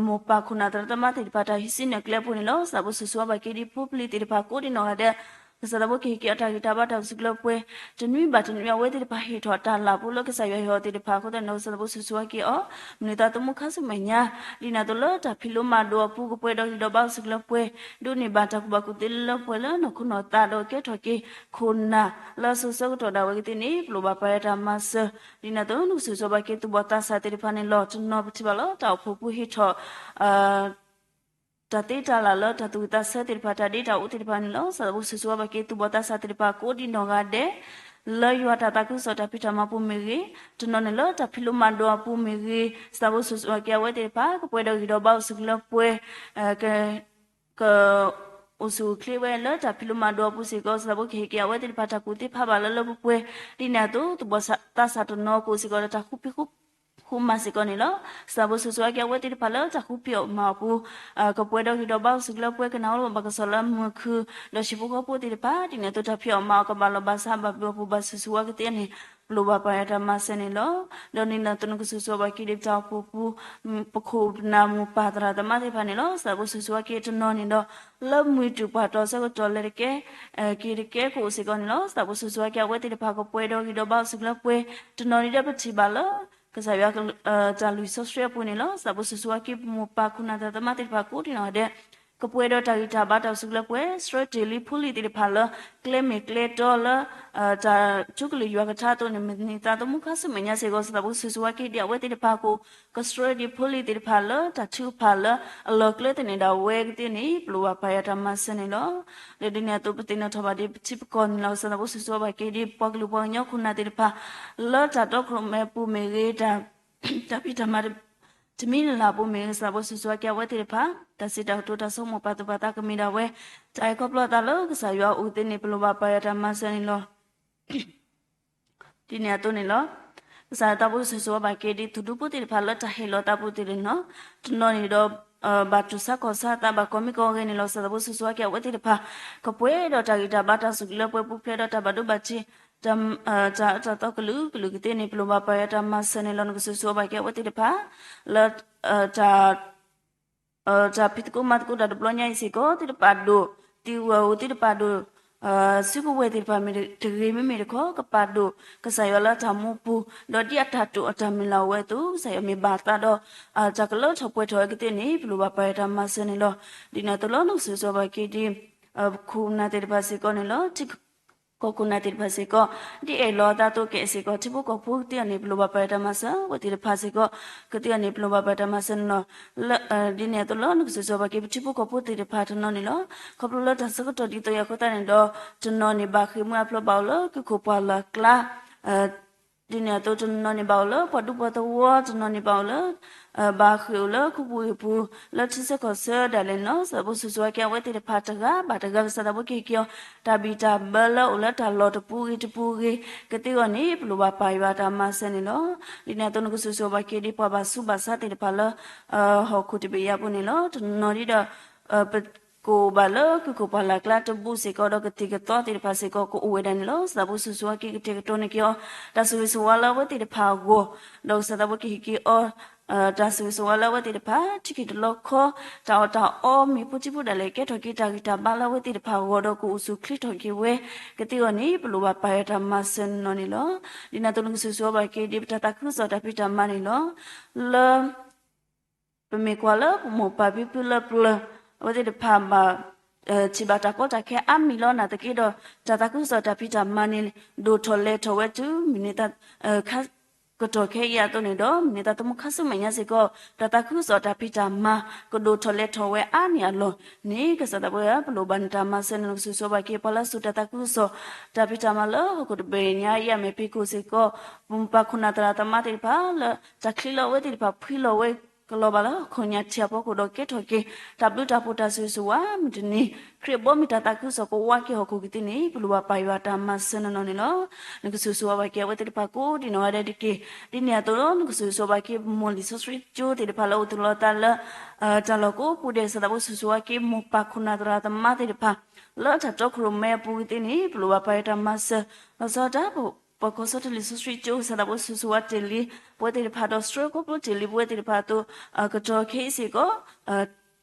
မိၢ်ပၢ်ခိၣ်နၢ်သရၣ်သမါသ့ၣ်တဖၣ် တၢ်ဟံးစုနဲၣ်ကျဲအပူၤန့ၣ်လီၤ. စးဘိစူးစူးဝါဘၣ်က့ၤဒ်ဖိပလံၤသ့ၣ်တဖၣ်ကိးဒံးနီၢ်ဂၤဒဲး ကစၢ်သးဘိကဟ့ၣ်က့ၤအီၤတၢ်ဂံၢ်တၢ်ဘါတၢ်အိၣ်ဆူၣ်အိၣ်ချ့ပှဲၤ တနွံဘၣ်တနွံ အဝဲသ့ၣ်တဖၣ်ဟ့ၣ်ထီၣ်တၢ်လၢ်ပူၤလၢကစၢ်ယွၤဟ့ၣ်အီၤသ့ၣ်တဖၣ်အဃိသတးန့ၣ် ကစၢ်သးဘိစူးစူးဝါက့ၤအီၤ မနုၤသးသမူခါဆူမဲာ်ညါ ဒ်န့ၣ်အသိးလၢတၢ်ဖံးလိမၤဒိးအပူၤ ကပှဲၤဒီးဂံၢ်ဒီးဘါအိၣ်ဆူၣ်အိၣ်ချ့ပှဲၤ ဒိးန့ၢ်ဘၣ်တၢ်ကူၣ်ဘၣ်ကူၣ်သ့လၢပှဲၤလၢနီၢ်ခိနီၢ်သးဒီးကဲထီၣ်က့ၤ ခိၣ်နၢ်လၢအစိၤဆၢကတီၢ်ဒၣ်ဝဲကသ့န့ၣ် ပလိၣ်ဘၣ်ပာ်ယွၤတၢ်မၤစၢၤ ဒ်န့ၣ်အသိး နကစူးစူးဝါဘၣ်က့ၤသူၣ်ဘီၣ်သးစၢ်သ့ၣ်တဖၣ်န့ၣ်လီၤ. တနီၤပထံၣ်ဘၣ်လၢတၢ်အိၣ်ဖှိၣ်ပူၤဟ့ၣ်ထီၣ် တၢ်သ့တၢ်လၢ်လၢတၢ်သူၣ်ဝံၣ်သးဆၢသ့ၣ်တဖၣ် တၢ်ဒ့တၢ်အူသ့ၣ်တဖၣ်န့ၣ်လီၤ. စးသးဘိစူးစူးဝါဘၣ်က့ၤသူၣ်ဘီၣ်သးစၢ်သ့ၣ်တဖၣ်ကိးဒံးနီၢ်ဂၤဒဲး လၢယွၤတၢ်သးခုကစီၣ်တၢ်ဖံးတၢ်မၤပူၤမ့ၢ်ဂ့ၤ, တနီၤန့ၣ်လၢတၢ်ဖံးလိမၤဒိးအပူၤမ့ၢ်ဂ့ၤ, စးသးဘိစူးစူးဝါက့ၤအဝဲသ့ၣ်တဖၣ် ကပှဲၤဒီးဂံၢ်ဒီးဘါအိၣ်ဆူၣ်အိၣ်ချ့ပှဲၤ ကအိၣ်ဆူၣ်အိၣ်ချ့ဝဲလၢတၢ်ဖံးလိမၤဒိးအပူၤစ့ၢ်ကီး စးသးဘိကဟ့ၣ်က့ၤအဝဲသ့ၣ်တဖၣ်တၢ်ကူၣ်သ့ဖးဘၣ်လၢလၢပှဲၤပှဲၤ ဒ်န့ၣ်အသိး သူၣ်ဘီၣ်သးစၢ်တနီၤကအိၣ်စ့ၢ်ကီးဒီးတၢ်ဃူဖံးဃူ ဃူမၤစ့ၢ်ကီးန့ၣ်လီၤ. စးသးဘိစူးစူးဝါက့ၤအဝဲသ့ၣ်တဖၣ်လၢတၢ်ဃူဖံးအီၣ်မၤအီၣ်ပူၤ ကပှဲၤဒီးဂံၢ်ဒီးဘါအိၣ်ဆူၣ်အိၣ်ချ့ပှဲၤ ကနၣ်ဟူဘၣ်ကစီၣ်လၢမုၢ်ခုၣ် ဒီးဟံၣ်ဖိဃီဖိသ့ၣ်တဖၣ် ဒ်န့ၣ်အသိးတၢ်ဖံးအီၣ်မၤအီၣ်ကဘၣ်လီၢ်ဘၣ်စး ဘၣ်ဘျုးဘၣ်ဖှိၣ်ဘၣ်ဆူၣ်ဆူၣ်ဝဲကသ့န့ၣ် ပလိၣ်ဘၣ်ပာ်ယွၤတၢ်မၤစၢၤန့ၣ်လီၤ. ဒီးဒ်န့ၣ်အသိးနကစူးစူးဝါဘၣ်က့ၤဒ်ပတၢ်အိၣ်ဖှိၣ်ပူၤ ပခိၣ်ပနၢ်မိၢ်ပၢ်သရၣ်သမါသ့ၣ်တဖၣ်န့ၣ်လီၤ. စးသးဘိစူးစူးဝါက့ၤတနီၤန့ၣ်ဒီး လၢမုၢ်တူာ်ပှၢ်တီၤဆၢကတီၢ်လဲၤတကဲ က့ၤတကဲကအိၣ်စ့ၢ်ကီးန့ၣ်လီၤ. စးသးဘိစူးစူးဝါက့ၤအဝဲသ့ၣ်တဖၣ်ကပှဲၤဒီးဂံၢ်ဒီးဘါအိၣ်ဆူၣ်အိၣ်ချ့ပှဲၤ တနီၤန့ၣ်ဒီးပထံၣ်ဘၣ်လၢ ကစၢ်ယွၤ တၢ်လုၢ်စီဆှံအပူၤန့ၣ်လီၤ. စးသးဘိစူးစူးဝါက့ၤပမိၢ်ပၢ်ခိၣ်နၢ်သရၣ်သမါသ့ၣ်တဖၣ်ကိးဒံးနီၢ်ဂၤဒဲး ကပှဲၤဒီးတၢ်ဂံၢ်တၢ်ဘါတၢ်အိၣ်ဆူၣ်အိၣ်ချ့ပှဲၤ ဆှၢတ့ၢ်လံဖိလံၤသ့ၣ်တဖၣ်လၢ ကျဲမ့ၢ်ကျဲတီလၢ တၢ်ထူကလုၢ်ယွၤကထါအသိးန့ၣ် မနုၤသးသမူခါဆူမဲာ်ညါစ့ၢ်ကီး စးသးဘိစူးစူးဝါက့ၤဒ်အဝဲသ့ၣ်တဖၣ်ကိး ကဆှၢဒံးဖိလံၤသ့ၣ်တဖၣ်လၢတၢ်ထုကဖၣ်လၢအလီၢ်ကျဲသန့ၣ်ဒၣ်ဝဲကသ့န့ၣ် ပလိၣ်ဘၣ်ပာ်ယွၤတၢ်မၤစၢၤန့ၣ်လီၤ. ဒီးဒ်န့ၣ်အသိးပသ့ၣ်နီၣ်ထီၣ်ဘၣ်ဒ်ပထံပကီၢ်န့ၣ်လီၤ. စးသးဘိစူးစူးဝါဘၣ်က့ၤဒ်ပှၤကလုာ်ပှၤကညီခိၣ်နၢ်သ့ၣ်တဖၣ် လၢတၢ်တီခိၣ်ရိၣ်မဲအပူၤမ့ၢ်ဂ့ၤ တၢ်ဖံးတၢ်မၤ တမံၤလၢ်လၢ်အပူၤမ့ၢ်ဂ့ၤ စးသးဘိစူးစူးဝါက့ၤအဝဲသ့ၣ်တဖၣ် တၢ်စံးတၢ်ကတိၤတၢ်ဆိကမိၣ်ပာ်သူၣ်ပာ်သးကမ့ၢ်ဒၣ်ဝဲ တၢ်အဲၣ်ခီဖျိအသးလၢကစၢ်ယွၤအအိၣ်သ့န့ၣ် ပလိၣ်ဘၣ်ပာ်ယွၤတၢ်မၤစၢၤန့ၣ်လီၤ. ဒ်န့ၣ်အသိးန့ၣ်လီၤ. ကစၢ်သးဘိစူးစူးဝါဘၣ်က့ၤဒ်သူၣ်ဒူဖိသ့ၣ်တဖၣ်လၢတၢ်ဟ့ၣ်လီၤသးပူၤသ့ၣ်တဖၣ်န့ၣ်လီၤ. တနီၤန့ၣ်ဒီး ဘၣ်တူၢ်ဆါခီၣ်ဆါသးဘၣ်ကိးမံၤကိးဂၤန့ၣ်လီၤ. စးသးဘိစူးစူးဝါက့ၤအဝဲသ့ၣ်တဖၣ် ကပှဲၤဒီးတၢ်ဂံၢ်တၢ်ဘါတၢ်အိၣ်ဆူၣ်အိၣ်ချ့ပှဲၤပူၤဖျဲးဒီးတၢ်ဘၣ်ဒိဘၣ်ထံး တၢ်အၢတၢ်သီကလုာ်ကလုာ်ကသ့န့ၣ် ပလိၣ်ဘၣ်ပာ်ယွၤတၢ်မၤစၢၤန့ၣ်လီၤ. နကစူးစူးဝါဘၣ်က့ၤအဝဲသ့ၣ်တဖၣ် လၢ တၢ်ဖံးသကိးမၤသကိးတၢ်တဘျီညါအံၤစ့ၢ်ကီး သ့ၣ်တဖၣ်ဒိၣ် သံဝဲအိၣ်သ့ၣ်တဖၣ်ဒိၣ် စုကဝဲၤသ့ၣ်တဖၣ်မ့ၢ်တဂ့ၤ မ့မ့ၢ်တခီ ကပာ်ဒိၣ်ကစၢ်ယွၤလၢတၢ်မူပူၤ ဒီးဒ်အတၢ်တိာ်အတၢ်မုၢ်လၢ်ဝဲအသိး ကစၢ်ယွၤမ့ၢ်ဘၣ်သးဒီး တၢ်ကလၢထီၣ်ပှဲၤထီၣ်ဝဲကသ့န့ၣ် ပလိၣ်ဘၣ်ပာ်ယွၤတၢ်မၤစၢၤန့ၣ်လီၤ. ဒ်န့ၣ်အသိးလီၤ နကစူးစူးဘၣ်က့ၤဒ် ခိၣ်နၢ်သ့ၣ်တဖၣ်စ့ၢ်ကီးန့ၣ်လီၤ. ထံကီၢ်ခိၣ်နၢ်သ့ၣ်တဖၣ်စ့ၢ်ကီး ဒ်အဲၣ်လီၤအသးအသိးကဲစ့ၢ်ကီး ထံဖိကီၢ်ဖိကသ့အီၤန့ၣ် ပလိၣ်ဘၣ်ပာ်ယွၤတၢ်မၤစၢၤ အဝဲသ့ၣ်တဖၣ်စ့ၢ်ကီး ကသ့အီၤန့ၣ် ပလိၣ်ဘၣ်ပာ်ယွၤတၢ်မၤစၢၤန့ၣ်လီၤ. ဒ်န့ၣ်အသိးလီၤ နကစူးစူးဘၣ်က့ၤပထံဖိကီၢ်ဖိသ့ၣ်တဖၣ်တနီၤန့ၣ်လီၤ. ခီဖျိလၢတၢ်ဆၢကတီၢ်ဒ်သိးအံၤအဃိသတးန့ၣ်ဒီး တနီၤန့ၣ်ဘၣ်ဃ့ၢ်မှံဟးဖျိးဘၣ်အိၣ်လၢ ကုၢ်ခိၣ်ပှၢ်လၢ်ကျါ ဒ်န့ၣ်အသိးတနီၤန့ၣ်ဘၣ်အိၣ်လၢ ပှၤဒူပှၤသဝီ တနီၤန့ၣ်ဘၣ်အိၣ်လၢ ဘၣ်ဃ့ၢ်အိၣ်လၢခူပူၤဂ့ၢ်ပူၤ လၢထံဆၢကီၢ်ဆၢဒၣ်လဲာ်န့ၣ်လီၤ. စးသးဘိစူးစူးဝါက့ၤအဝဲသ့ၣ်တဖၣ်တဂၤဘၣ်တဂၤ ကစၢ်သးဘိကဟ့ၣ်က့ၤအီၤ တၢ်ဘံၣ်တၢ်ဘၢလၢအိၣ်လၢတၢ်လီၢ်တပူၤဂ့ၤတပူၤဂ့ၤ ကသ့အီၤန့ၣ် ပလိၣ်ဘၣ်ပာ်ယွၤတၢ်မၤစၢၤန့ၣ်လီၤ. ဒ်န့ၣ်အသိးနကစူးစူးဘၣ်က့ၤဒ် ပှၤဘၣ်ဆူးဘၣ်ဆါသ့ၣ်တဖၣ်လၢ ဟီၣ်ခိၣ်တဘ့ၣ်အံၤအပူၤန့ၣ်လီၤ. တနီၤဒ်ဒီး ပ ကအိၣ်ဘၣ်လၢကုၢ်ခိၣ်ပှၢ်လၢ်ကျါတဘိစ့ၢ်ကီး ဒီးကသံၣ်ကသီသ့ၣ်တဖၣ်စ့ၢ်ကီး ကအိၣ်ဝဲဒၣ်န့ၣ်လီၤ. စးသးဘိစူးစူးဝါက့ၤကတဲာ်ကတီၤန့ၢ်က့ၤအီၤ တၢ်ဆိၣ်ဂ့ၤဆိၣ်ဝါလၢအဝဲသ့ၣ်တဖၣ်အဂီၢ် ဒီးကစၢ်သးဘိကဟ့ၣ်က့ၤအီၤ တၢ်ဆိၣ်ဂ့ၤဆိၣ်ဝါလၢအဝဲသ့ၣ်တဖၣ် ထံက့ၤတလီခီ တၢ်အီၣ်တၢ်အီမ့ၢ်ဖိထံဖိဒၣ်လဲာ် ကဲထီၣ်က့ၤတၢ်ဂံၢ်တၢ်ဘါလၢအဝဲသ့ၣ်တဖၣ်အဂီၢ် ဒီးကအိၣ်ဆူၣ်ချ့ထီၣ်က့ၤဝဲ ကသ့အီၤန့ၣ် ပလိၣ်ဘၣ်ပာ်ယွၤတၢ်မၤစၢၤန့ၣ်လီၤန့ၣ်လီၤ. ဒ်န့ၣ်အသိးနကစူးစူးဝါဘၣ်က့ၤဒ်ပတၢ်သးခုကစီၣ်တၢ်ဖံးတၢ်မၤန့ၣ်လီၤ. လၢ ပမ့ၢ်ကွၢ်လၢပမိၢ်ပၢ်ဖံဖုလၢပျၢၤ အဝဲသ့ၣ်တဖၣ်ဘၣ် ထံၣ်ဘၣ်တၢ်ကီတၢ်ခဲအါမံၤလီၤ. နာ်သက့ဒီး တၢ်သးခုကစီၣ်တၢ်ဖံးတၢ်မၤန့ၣ် ဒိၣ်ထီၣ်လဲၤထီၣ်ဝဲတုၤမုၢ်နံၤ ကတီၢ်ခဲအံၤအသိးန့ၣ်ဒီး မုၢ်နံၤသးသမူခါဆူမဲာ်ညါစ့ၢ်ကီး တၢ်သးခုကစီၣ်တၢ်ဖံးတၢ်မၤ ကဒိၣ်ထီၣ်လဲၤထီၣ်ဝဲအါန့ၢ်အလီၢ်န့ၣ် ကစၢ်သးဘိ ပလိၣ်ဘၣ်နတၢ်မၤစၢၤန့ၣ် နကစူးစူးဘၣ်က့ၤ ပှၤလၢအစိာ်တၢ်သးခုကစီၣ် တၢ်ဖံးတၢ်မၤလၢဟီၣ်ခိၣ်တဘ့ၣ်ညါအံၤ အမဲာ်ဖံးခိၣ်စ့ၢ်ကီး ပပၢ်ခိၣ်နၢ်သရၣ်သမါသ့ၣ်တဖၣ်လၢ တၢ်ချံလၢအဝဲသ့ၣ်တဖၣ်ဖှံလီၤဝဲ ကလီၤဘၣ်လၢဟီၣ်ခိၣ်ညါထံအဖီခိၣ်ဒီးကဲထီၣ်က့ၤ တၢ်ဘျုးတၢ်ဖှိၣ်တၢ်ဆိၣ်ဂ့ၤဆိၣ်ဝါ မုၢ်တနံၤ ခရံာ်ဘီမုၢ်တၢ်သးခုကစီၣ်ကဝါက့ၤဟီၣ်ခိၣ်ကသ့န့ၣ် ပလိၣ်ဘၣ်ပာ်ယွၤတၢ်မၤစၢၤနီၢ်နီၢ်န့ၣ်လီၤ. နကဆိၣ်ဂ့ၤဆိၣ်ဝါဘၣ်က့ၤအဝဲသ့ၣ်တဖၣ်ကိးဒံးနီၢ်ဂၤဒဲးတက့ၢ်. ဒ်န့ၣ်အသိးလီၤ နကဆိၣ်ဂ့ၤဆိၣ်ဝါဘၣ်က့ၤ ပမိၢ်လံာ်စီဆှံကၠိသ့ၣ်တဖၣ်လၢအိၣ်သူၣ်လီၤသးလၢ တၢ်လီၢ်ကိးပူၤဒဲး စံးသးဘိၣ်ဆိၣ်ဂ့ၤဆိၣ်ဝါက့ၤ မိၢ်ပၢ်ခိၣ်နၢ်သရၣ်သမါသ့ၣ်တဖၣ် လၢတၢ်တီခိၣ်ရိၣ်မဲအပူၤကသ့န့ၣ် ပလိၣ်ဘၣ်ပာ်ယွၤတၢ်မၤစၢၤ လီၤဆီဒၣ်တၢ် ပှၤကီၢ်ဆီတလံာ်စီဆှံကၠိ စံးသးဘိၣ်ဆိၣ်ဂ့ၤဆိၣ်ဝါတ့ၢ်လံ ပဝဲသ့ၣ်တဖၣ်ဒီး ဆှၢခီဖျိတ့ၢ်လံပဝဲသ့ၣ်တဖၣ်အသိး ကတီၢ်ခဲအံၤစ့ၢ်ကီး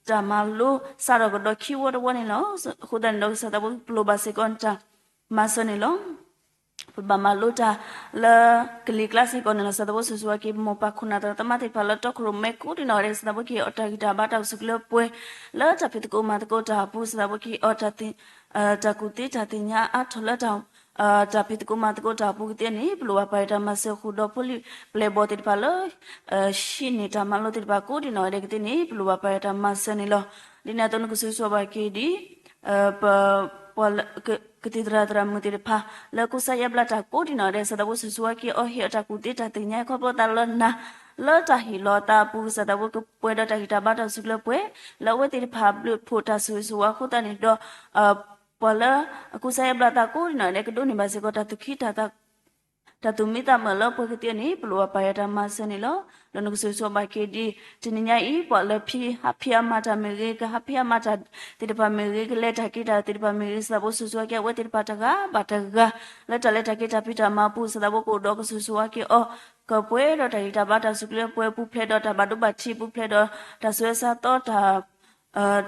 တၢ်မၤလိစးထီၣ်ကဒီးခံဝီတဝီန့ၣ်လီၤ. အဃိသတးန့ၣ်ဒီး စံးသးဘိၣ်ပလိၣ်ဘၣ်စ့ၢ်ကီးတၢ်မၤစၢၤန့ၣ်လီၤ. ပဘၣ်မၤလိတၢ်လၢကလံၤကျါစ့ၢ်ကီးန့ၣ်လီၤ. စံးသးဘိၣ်ဆိၣ်ဂ့ၤဆိၣ်ဝါက့ၤ ပမိၢ်ပၢ်ခိၣ်နၢ်သရၣ်သမါသ့ၣ်တဖၣ်လၢတီခိၣ်ရိၣ်မဲကိးဒံးနီၢ်ဂၤဒဲး စံးသးဘိၣ်က့ၤအီၤတၢ်ဂံၢ်တၢ်ဘါတၢ်အိၣ်ဆူၣ်အိၣ်ချ့ပှဲၤ လၢတၢ်ဖံးသကိးမၤသကိးတၢ်အပူၤ စံးသးဘိၣ်က့ၤအီၤ တၢ်ကူၣ်သ့တၢ်သ့ၣ်ညါအါထီၣ်လၢ တၢ်ဖံးသကိးမၤသကိးတၢ်အပူၤကသ့န့ၣ် ပလိၣ်ဘၣ်ပာ်ယွၤတၢ်မၤစၢၤဃုာ်ဒီးဖိလံၤပျဲၢ်ဘီၣ်သ့ၣ်တဖၣ်လၢ ဟံးန့ၢ်တၢ်မၤလိသ့ၣ်တဖၣ်ကိးဒံးနီၢ်ဂၤဒဲးကသ့န့ၣ် ပလိၣ်ဘၣ်ပာ်ယွၤတၢ်မၤစၢၤန့ၣ်လီၤ. ဒ်န့ၣ်အသိးနကဆိၣ်ဂ့ၤဆိၣ်ဝါဘၣ်က့ၤဒ် ပ ပှၤလၢ ကသံၣ်သရၣ်သရၣ်မုၣ်သ့ၣ်တဖၣ် လၢကူစါယါဘျါတၢ်ကိးဒံးနီၢ်ဂၤဒဲး စံးသးဘိၣ်ဆိၣ်ဂ့ၤဆိၣ်ဝါက့ၤအီၤ ဟ့ၣ်အီၤတၢ်ကူၣ်သ့တၢ်သ့ၣ်ညါခီဖျိသးလၢနၤ လၢတၢ်ဟ့ၣ်လီၤအသးအပူၤ စံးသးဘိၣ်ကပှဲၤဒီးတၢ်ဂံၢ်တၢ်ဘါတၢ်အိၣ်ဆူၣ်အိၣ်ချ့ပှဲၤ လၢအဝဲသ့ၣ်တဖၣ်ဘျုးဖှိၣ်တၢ်ဆိၣ်ဂ့ၤဆိၣ်ဝါအဃိသတးန့ၣ်ဒီး ပှၤလၢအကူစါယါဘျါသးကိးဒံးနီၢ်ဂၤဒဲး ကဒိးန့ၢ်ဘၣ်စ့ၢ်ကီးတၢ်သူၣ်ခံ တၢ်သူၣ်မံသးမုာ်လၢပှဲၤကသ့အီၤန့ၣ် ပလိၣ်ဘၣ်ပာ်ယွၤတၢ်မၤစၢၤန့ၣ်လီၤ. ဒီးနကဆိၣ်ဂ့ၤဆိၣ်ဝါဘၣ်က့ၤဒ် တနံၤညါအံၤ ပှၤလၢဖံးဟးဖံးအါမးတၢ်မ့ၢ်ဂ့ၤ ကဟးဖံးအါမးတၢ်သ့ၣ်တဖၣ်မ့ၢ်ဂ့ၤ ကလဲၤတၢ်က့ၤတၢ်သ့ၣ်တဖၣ်မ့ၢ်ဂ့ၤ စံးသးဘိၣ်ဆိၣ်ဂ့ၤဆိၣ်ဝါက့ၤအဝဲသ့ၣ်တဖၣ်တဂၤဘၣ်တဂၤ လၢတၢ်လဲၤတၢ်က့ၤတၢ်ဖံးတၢ်မၤအပူၤ စံးသးဘိၣ်ကအိၣ်ဒီးကဆိၣ်ဂ့ၤဆိၣ်ဝါက့ၤအီၤ ကပှဲၤဒီးတၢ်ဂံၢ်တၢ်ဘါတၢ်အိၣ်ဆူၣ်အိၣ်ချ့ပှဲၤ ပူၤဖျဲးဒီးတၢ်ဘၣ်ဒိဘၣ်ထံး ပူၤဖျဲးဒီးတၢ်ဆူးတၢ်ဆါသီတၢ်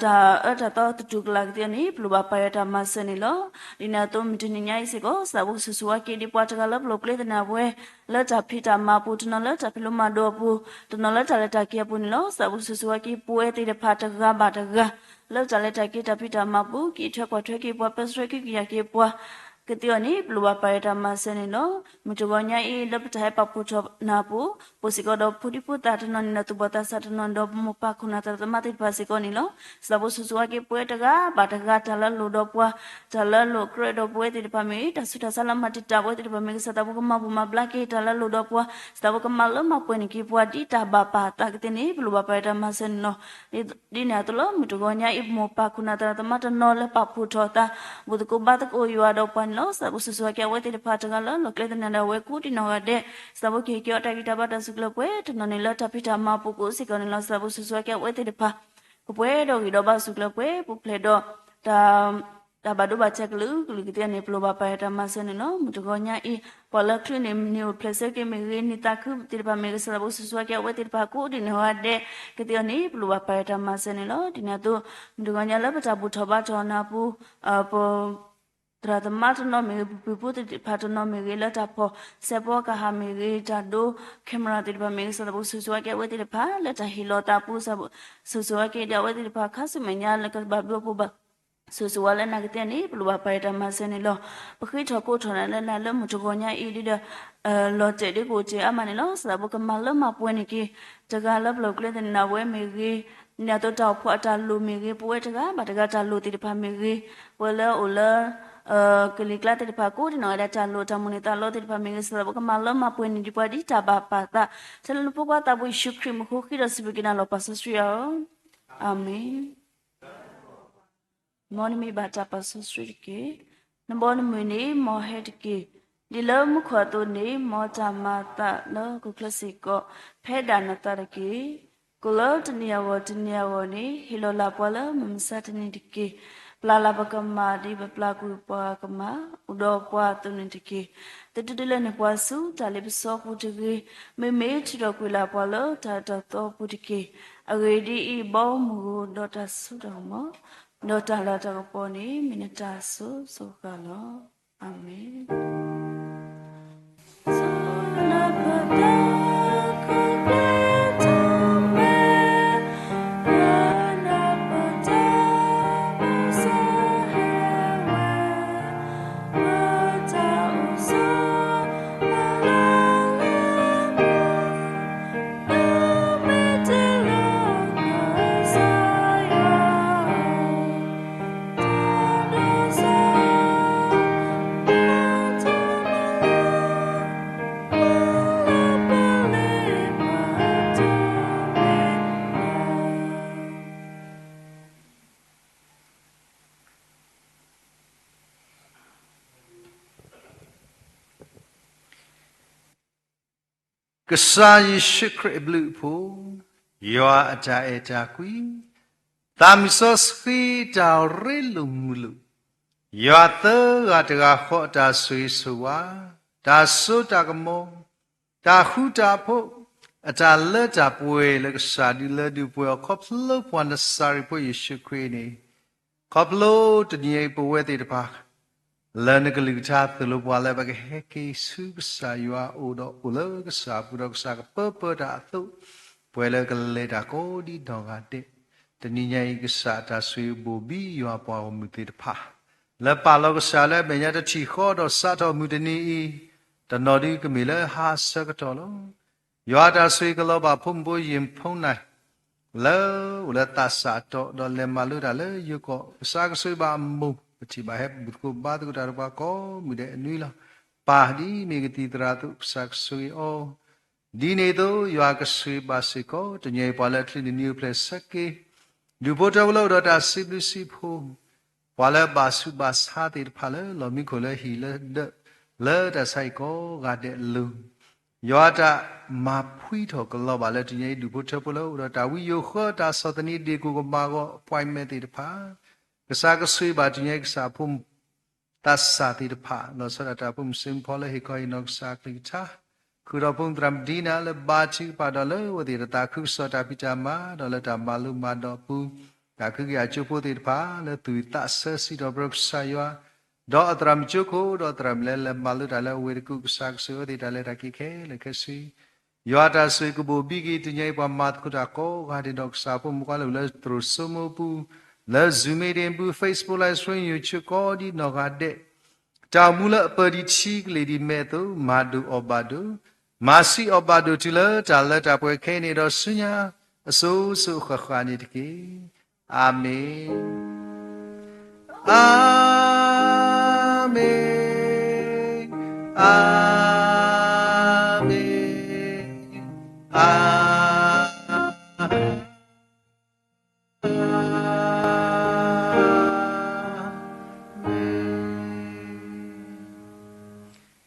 တၢ်အၢတၢ်သီသတူၢ်ကလာ်ကသ့အီၤန့ၣ် ပလိၣ်ဘၣ်ပာ်ယွၤတၢ်မၤစၢၤန့ၣ်လီၤ. ဒ်န့ၣ်အသိးမုၢ်တနံၤညါအံၤစ့ၢ်ကီး စံးသးဘိၣ်ဆိၣ်ဂ့ၤဆိၣ်ဝါက့ၤဒ်ပှၤတဂၤလၢပလိၣ်ကျဲသနၢ်ဝဲ လၢတၢ်ဖံးတၢ်မၤအပူၤ တနီၤလၢတၢ်ဖံးလိမၤဒိးအပူၤ တနီၤလၢတၢ်လဲၤတၢ်က့ၤအပူၤန့ၣ်လီၤ. စံးသးဘိၣ်ဆိၣ်ဂ့ၤဆိၣ်ဝါက့ၤပဝဲသ့ၣ်တဖၣ်တဂၤဘၣ်တဂၤ လၢတၢ်လဲၤတၢ်က့ၤတၢ်ဖံးတၢ်မၤအပူၤ က့ၤထွဲကွၢ်ထွဲက့ၤပှၤ ပၢဆှၢက့ၤကယာ်က့ၤပှၤ ကသ့အီၤန့ၣ် ပလိၣ်ဘၣ်ပာ်ယွၤတၢ်မၤစၢၤန့ၣ်လီၤ. မုၢ်တဂီၤညါအံၤ လၢပတၢ်ဟဲပာ်ဖှိၣ်ထီၣ်နၤအပူၤ ပအိၣ်စ့ၢ်ကီးဒီးဖိဒံဖိသၣ်တနီၤန့ၣ်ဒီး သူၣ်ဘီၣ်သးစၢ်တနီၤဒီး ပမိၢ်ပၢ်ခိၣ်နၢ်သရၣ်သမါသ့ၣ်တဖၣ်စ့ၢ်ကီးန့ၣ်လီၤ. စံးသးဘိၣ်ဆိၣ်ဂ့ၤဆိၣ်ဝါက့ၤပဝဲတဂၤဘၣ်တဂၤ တၢ်လၢလိၣ်ဒီးပှၤ တၢ်လၢလိၣ်ကြၢးဒီးပဝဲသ့ၣ်တဖၣ်မ့ၢ်ဂ့ၤ တၢ်ဆူးတၢ်ဆါလၢမၤတံာ်တာ်ပဝဲသ့ၣ်တဖၣ်မ့ၢ်ဂ့ၤ စံးသးဘိၣ်ကမၤဘူၣ်မၤဘျါက့ၤ တၢ်လၢလိၣ်ဒီးပှၤ စံးသးဘိၣ်ကမၤလၢမၤပှဲၤန့ၢ်က့ၤပှၤဒ်တၢ်ဘၣ်ပာ်အသးကသ့န့ၣ် ပလိၣ်ဘၣ်ပာ်ယွၤတၢ်မၤစၢၤန့ၣ်လီၤ. ဒ်န့ၣ်အသိးလၢမုၢ်တဂီၤညါအံၤ ပမိၢ်ပၢ်ခိၣ်နၢ်သရၣ်သမါတနီၤလၢပာ်ဖှိၣ်ထီၣ်အသး ဘူၣ်သကိးဘါသကိးယွၤဒီးပှၤန့ၣ်လီၤ. စံးသးဘိၣ်ဆိၣ်ဂ့ၤဆိၣ်ဝါက့ၤအဝဲသ့ၣ်တဖၣ်တဂၤလၢလီၢ်ကျဲသနၢၣ်ဒီးအဝဲကိးဒံးနီၢ်ဂၤဒဲး စံးသးဘိၣ်ကဟ့ၣ်က့ၤအီၤတၢ်ဂံၢ်တၢ်ဘါတၢ်အိၣ်ဆူၣ်အိၣ်ချ့ပှဲၤ တနီၤန့ၣ်လၢတၢ်ဖံးတၢ်မၤအပူၤကိးစ့ၢ်ကီးန့ၣ်လီၤ. စံးသးဘိၣ်ဆိၣ်ဂ့ၤဆိၣ်ဝါက့ၤအဝဲသ့ၣ်တဖၣ် ကပှဲၤဒီးဂံၢ်ဒီးဘါအိၣ်ဆူၣ်အိၣ်ချ့ပှဲၤ ပူၤဖျဲးဒီး တၢ် တၢ်ဘၣ်ဒိဘၣ်ထံးကလုာ်ကလုာ်ကသ့အီၤန့ၣ် ပလိၣ်ဘၣ်ပာ်ယွၤတၢ်မၤစၢၤန့ၣ်လီၤ. မုၢ်တဂီၤညါအံၤ ပှၤလၢချုးန့ၣ် နံၤအိၣ်ဖျဲၣ်ဆၢက့ၤမ့ၢ်ဂ့ၤ နံၤသးခုသ့ၣ်တဖၣ်မ့ၢ်ဂ့ၤ စံးသးဘိၣ်ဆိၣ်ဂ့ၤဆိၣ်ဝါက့ၤအဝဲသ့ၣ်တဖၣ်ကိးဒံးနီၢ်ဂၤဒဲး ကသ့အီၤန့ၣ် ပလိၣ်ဘၣ်ပာ်ယွၤတၢ်မၤစၢၤန့ၣ်လီၤ. ဒ်န့ၣ်အသိး မုၢ်တဂီၤညါလၢပတၢ်ဘူၣ်ထီၣ်ဘါထီၣ်နၤအပူၤ ပ သရၣ်သမါတနီၤမ့ၢ်ဂ့ၤ ပပုၢ်ဖိသ့ၣ်တဖၣ်တနီၤမ့ၢ်ဂ့ၤ လၢတၢ်ဖီၣ်စဲးဖီကဟၣ်မ့ၢ်ဂ့ၤ တၢ်ဒိ camera သ့ၣ်တဖၣ်မ့ၢ်ဂ့ၤ စံးသးဘိၣ်ဆိၣ်ဂ့ၤဆိၣ်ဝါက့ၤအဝဲသ့ၣ်တဖၣ် လၢတၢ်ဟ့ၣ်လီၤသးအပူၤ စံးသးဘိၣ်ဆိၣ်ဂ့ၤဆိၣ်ဝါက့ၤဒီးအဝဲသ့ၣ်တဖၣ် ခါဆူမဲာ်ညါလၢကဘၣ်ဘျုးအပူၤဘၣ် ဆိၣ်ဂ့ၤဆိၣ်ဝါလၢနၤကသ့န့ၣ် ပလိၣ်ဘၣ်ပာ်ယွၤတၢ်မၤစၢၤန့ၣ်လီၤ. ပဃ့ထီၣ်ကိးထီၣ်နၤလၢနၤလၢမုၢ်တဂီၤညါအံၤဒ်ဒီး လီၤတဲာ်ဒ်ကအိၣ်တ့ၢ်အါမးန့ၣ်လီၤ. စံးသးဘိၣ်ကမၤလၢမၤပှဲၤန့ၢ်က့ၤ တဂၤလၢပလိၣ်ကျဲသနၢၣ်ဝဲမ့ၢ်ဂ့ၤ ဒ်န့ၣ်အသိးတၢ်အိၣ်ဖှိၣ်အတၢ်လိၣ်မ့ၢ်ဂ့ၤ ပဝဲတဂၤဘၣ်တဂၤတၢ်လိၣ်သ့ၣ်တဖၣ်မ့ၢ်ဂ့ၤ ပဝဲလၢအိၣ်လၢ ကလံၤကျါသ့ၣ်တဖၣ်ကိးဒံးနီၢ်ဂၤဒဲး တၢ်လိၣ်တၢ်မိၣ်န့ၢ်သးလီသ့ၣ်တဖၣ်မ့ၢ်ဂ့ၤ စံးသးဘိၣ်ကမၤလၢမၤပှဲၤန့ၢ်ဒံးပှၤဒ်တၢ်ဘၣ်ပာ်သး ထဲလၢနဖိခွါသးဘိယ့ၣ်ၡူးခရံာ်မံၤဃိဃ့ဒီးစံးဘျုးက့ၤနၤလီၤ ပၢ်စီဆှံဧၢ အၤမ့ၣ်. မ်နမံၤဘၣ်တၢ်ပၢ်စီဆှံတက့ၢ်. နဘီနမုၢ်န့ၣ် မ်ဟဲတက့ၢ်. ဒ်လၢမူခိၣ်အသိးန့ၣ် မ်တၢ်မၤအသးလၢဟီၣ်ခိၣ်ချၢစ့ၢ်ကီး ဖဲဒၣ်နသးတက့ၢ်. ကိၣ်လၢတနံၤအဂီၢ်တနံၤအဂီၢ်န့ၣ် ဟ့ၣ်လီၤလၢ်ပှၤလၢမုၢ်မဆါတနံၤတက့ၢ်. ပျၢ်လၢ်ပကမၢ်ဒ်ပပျၢ်ကွံာ်ပှၤကမၢ် အိၣ်ဒီးပှၤအသိးန့ၣ်တက့ၢ်. သုတတုၤလၢန့ၢ်ပှၤဆူတၢ်လ့ပစီပူၤတဂ့ၤ. မ့မ့ၢ်ထုးထီၣ်ကွံာ်လၢ်ပှၤလၢတၢ်အၢတၢ်သီပူၤတက့ၢ်. အဂ့ၢ်ဒ်အံၤ, ဘီမုၢ်ဧိၤ, ဒီးတၢ်စိတၢ်ကမီၤ, ဒီးတၢ်လၤတၢ်ကပီၤန့ၣ် မ့ၢ်နတၢ်အစိၤစိၤဃၣ်ဃၣ်လီၤ. အၤမ့ၣ်. ကစၢ်ယ့ၣ်ၡူးခရံာ်အဘျုးအဖှိၣ်, ယွၤအတၢ်အဲၣ်တၢ်ကွံ, သးမုၢ်စီဆှံတၢ်ရ့လိာ်မုာ်လိာ်, ယွၤသၢဂၤတဂၤဃီအတၢ်ဆိၣ်ဂ့ၤဆိၣ်ဝါ, တၢ်စိတၢ်ကမီၤ, တၢ်ဃူတၢ်ဖိး, အတၢ်လၢတၢ်ပှဲၤလၢကစၢ်ဒုးလၢဒုးပှဲၤအီၤ ခီဖျိပှၤနစၤရ့းဖိယ့ၣ်ၡူးခရံာ်န့ၣ်, ခီဖျိတနံၤအံၤပဝဲသ့ၣ်တဖၣ် လၢနကလုၢ်ကထါသိၣ်လိပှၤလၢပကဟဲက့ၤဆူကစၢ်ယွၤအအိၣ်ဒီး အိၣ်လၢကစၢ်အပူၤဒီးကစၢ်ကပၢပၢတၢ်အသိး, ပှဲၤလၢကလဲၤတၢ်ကိးဒ်နီၢ်ဂၤဒဲး, တနံၤညါအံၤကစၢ်အတၢ်ဆိၣ်ဂ့ၤဘိၣ်ဘံယွၤပှၤဂီၢ်မုၢ်သ့ၣ်တဖၣ်, လၢပာ်လီၤကစၢ်လၢအမဲာ်ညါတထံၣ်ဃီဒီးစးထီၣ်မုၢ်တနံၤအံၤ, တနီၤဒုးကမ့ၢ်လၢဟါအဆၢကတီၢ်လီၤ. ယွၤအတၢ်ဆိၣ်ဂ့ၤကလီၤဘၣ်ဖိမုၣ်ဖိယ့ၣ်ဖူနၢ် လၢအိၣ်လၢသးစၢ်အတီၢ် ဒီးလဲၤမၤလိတၢ်လၢယိၤကီၢ်, ကစၢ်ကဆိၣ်ဂ့ၤဘၣ်အမိၢ်, ပထံၣ်ဘၣ်ဟဲဘူၣ်သကိးဘါသကိးတၢ်ဒီးပှၤကိးမုၢ်ဒဲးအနွံလီၤ. ပၢ်ဒ်မ့ၢ်ကသံၣ်သရၣ်အသိး ကစၢ်ကဆိၣ်ဂ့ၤအီၤ, ဒ်န့ၣ်အသိး ယွၤကဆိၣ်ဂ့ၤဘၣ်စ့ၢ်ကီး တနံၤအံၤပှၤလၢအချံးန့ၣ်နံၤအိၣ်ဖျဲၣ်ဆၢက့ၤ, ဒူၣ်ဖိထၢဖိလၢအိၣ်ဒီးတၢ်စံးဘျုးစံးဖှိၣ်, ပှၤလၢအဘၣ်ဆူးဘၣ်ဆါသ့ၣ်တဖၣ်လၢလီၢ်မံခိၣ်လၢဟံၣ်လၢဒၢး လၢတၢ်ဆါဟံၣ်ကိးဂၤဒဲးအလိၤ, ယွၤအတၢ်မၤဖှံထီၣ်ကလီၤဘၣ်လၢတနံၤအံၤ ဒူၣ်ဖိထၢဖိလၢအိၣ်ဒီးတၢ်ဝံယိၤဃၢ တၢ်ဆီၣ်သနံးဒ့ၣ်ကိၣ်ကမၤဂီၤ appointment သ့ၣ်တဖၣ်, ကစၢ်ကဆိၣ်ဂ့ၤဘၣ်တနံၤအံၤ ကစၢ်ဖိမုၣ် သးစၢ်သ့ၣ်တဖၣ် လီၤဆီဒၣ်တၢ်ဖိမုၣ်စ့မုၣ်ဖီလၢဟ့ၣ်ခီဟ့ၣ်နီၤကစၢ်အကလုၢ်ကထါ, ဃုာ်ဒီးဖိမုၣ်သရၣ်မုၣ်ဒံနၤလၢဘါထုကဖၣ်ဒီးလၢအဝဲသ့ၣ်တၢ်သးခုကစီၣ်တၢ်ဖံးတၢ်မၤ ဒီးလၢတၢ်မၤလိမၤဒိးအပူၤ, တၢ်ခုက့ၤအကၠိဖိသ့ၣ်တဖၣ် လၢသူၣ်ဝံၣ်သးဆၢစံးထီၣ်ပတြၢၤကစၢ်ယွၤ, ဒီးအသရၣ်မုၣ်ကၠိခိၣ် ဒီးသရၣ်မုၣ်လၢလဲၤမၤလိတၢ်လၢအဝ့ၢ်တကူၣ် ကစၢ်ကဆိၣ်ဂ့ၤအဝဲသ့ၣ်တၢ်လဲၤတၢ်က့ၤခဲလၢာ်ခဲဆ့ ယွၤအတၢ်ဆိၣ်ဂ့ၤကဘိၣ်ဘံက့ၤ တနံၤအံၤပှၤမၤသကိးတၢ်ကိးဂၤဒဲးဒီး ကစၢ်ဖိမုၣ်ခွါလၢအိၣ်လၢသရိာ်စိမိပူၤ, လၢ Zoom meeting ပူၤ, Facebook live stream, YouTube ကိးဒ်နီၢ်ဂၤဒဲး, တၢ်အိၣ်မူလၢအပၢၢ်ဒံးထံကလ့ၢ်ဒံးမဲာ်အသိး မၤဒိၣ်အီၣ်ဘၣ်ဒိၣ်, မၤဆံးအီၣ်ဘၣ်ဒိၣ်တုၤလၢတၢ်လၢတၢ်ပှဲၤခဲအံၤန့ၣ်ဒီးဆူညါ အစိၤစိၤဃၣ်ဃၣ်န့ၣ်တက့ၢ်. အၤမ့ၣ်, အၤမ့ၣ်, အၤမ့ၣ်, အၤမ့ၣ်.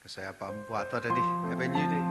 ကစၢ်ယွၤပာ်မူပှၤအသီတနံၤ Happy New Day.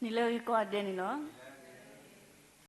နံၤလၢဂ့ၤကိးဂၤဒဲးန့ၣ်လီၤ.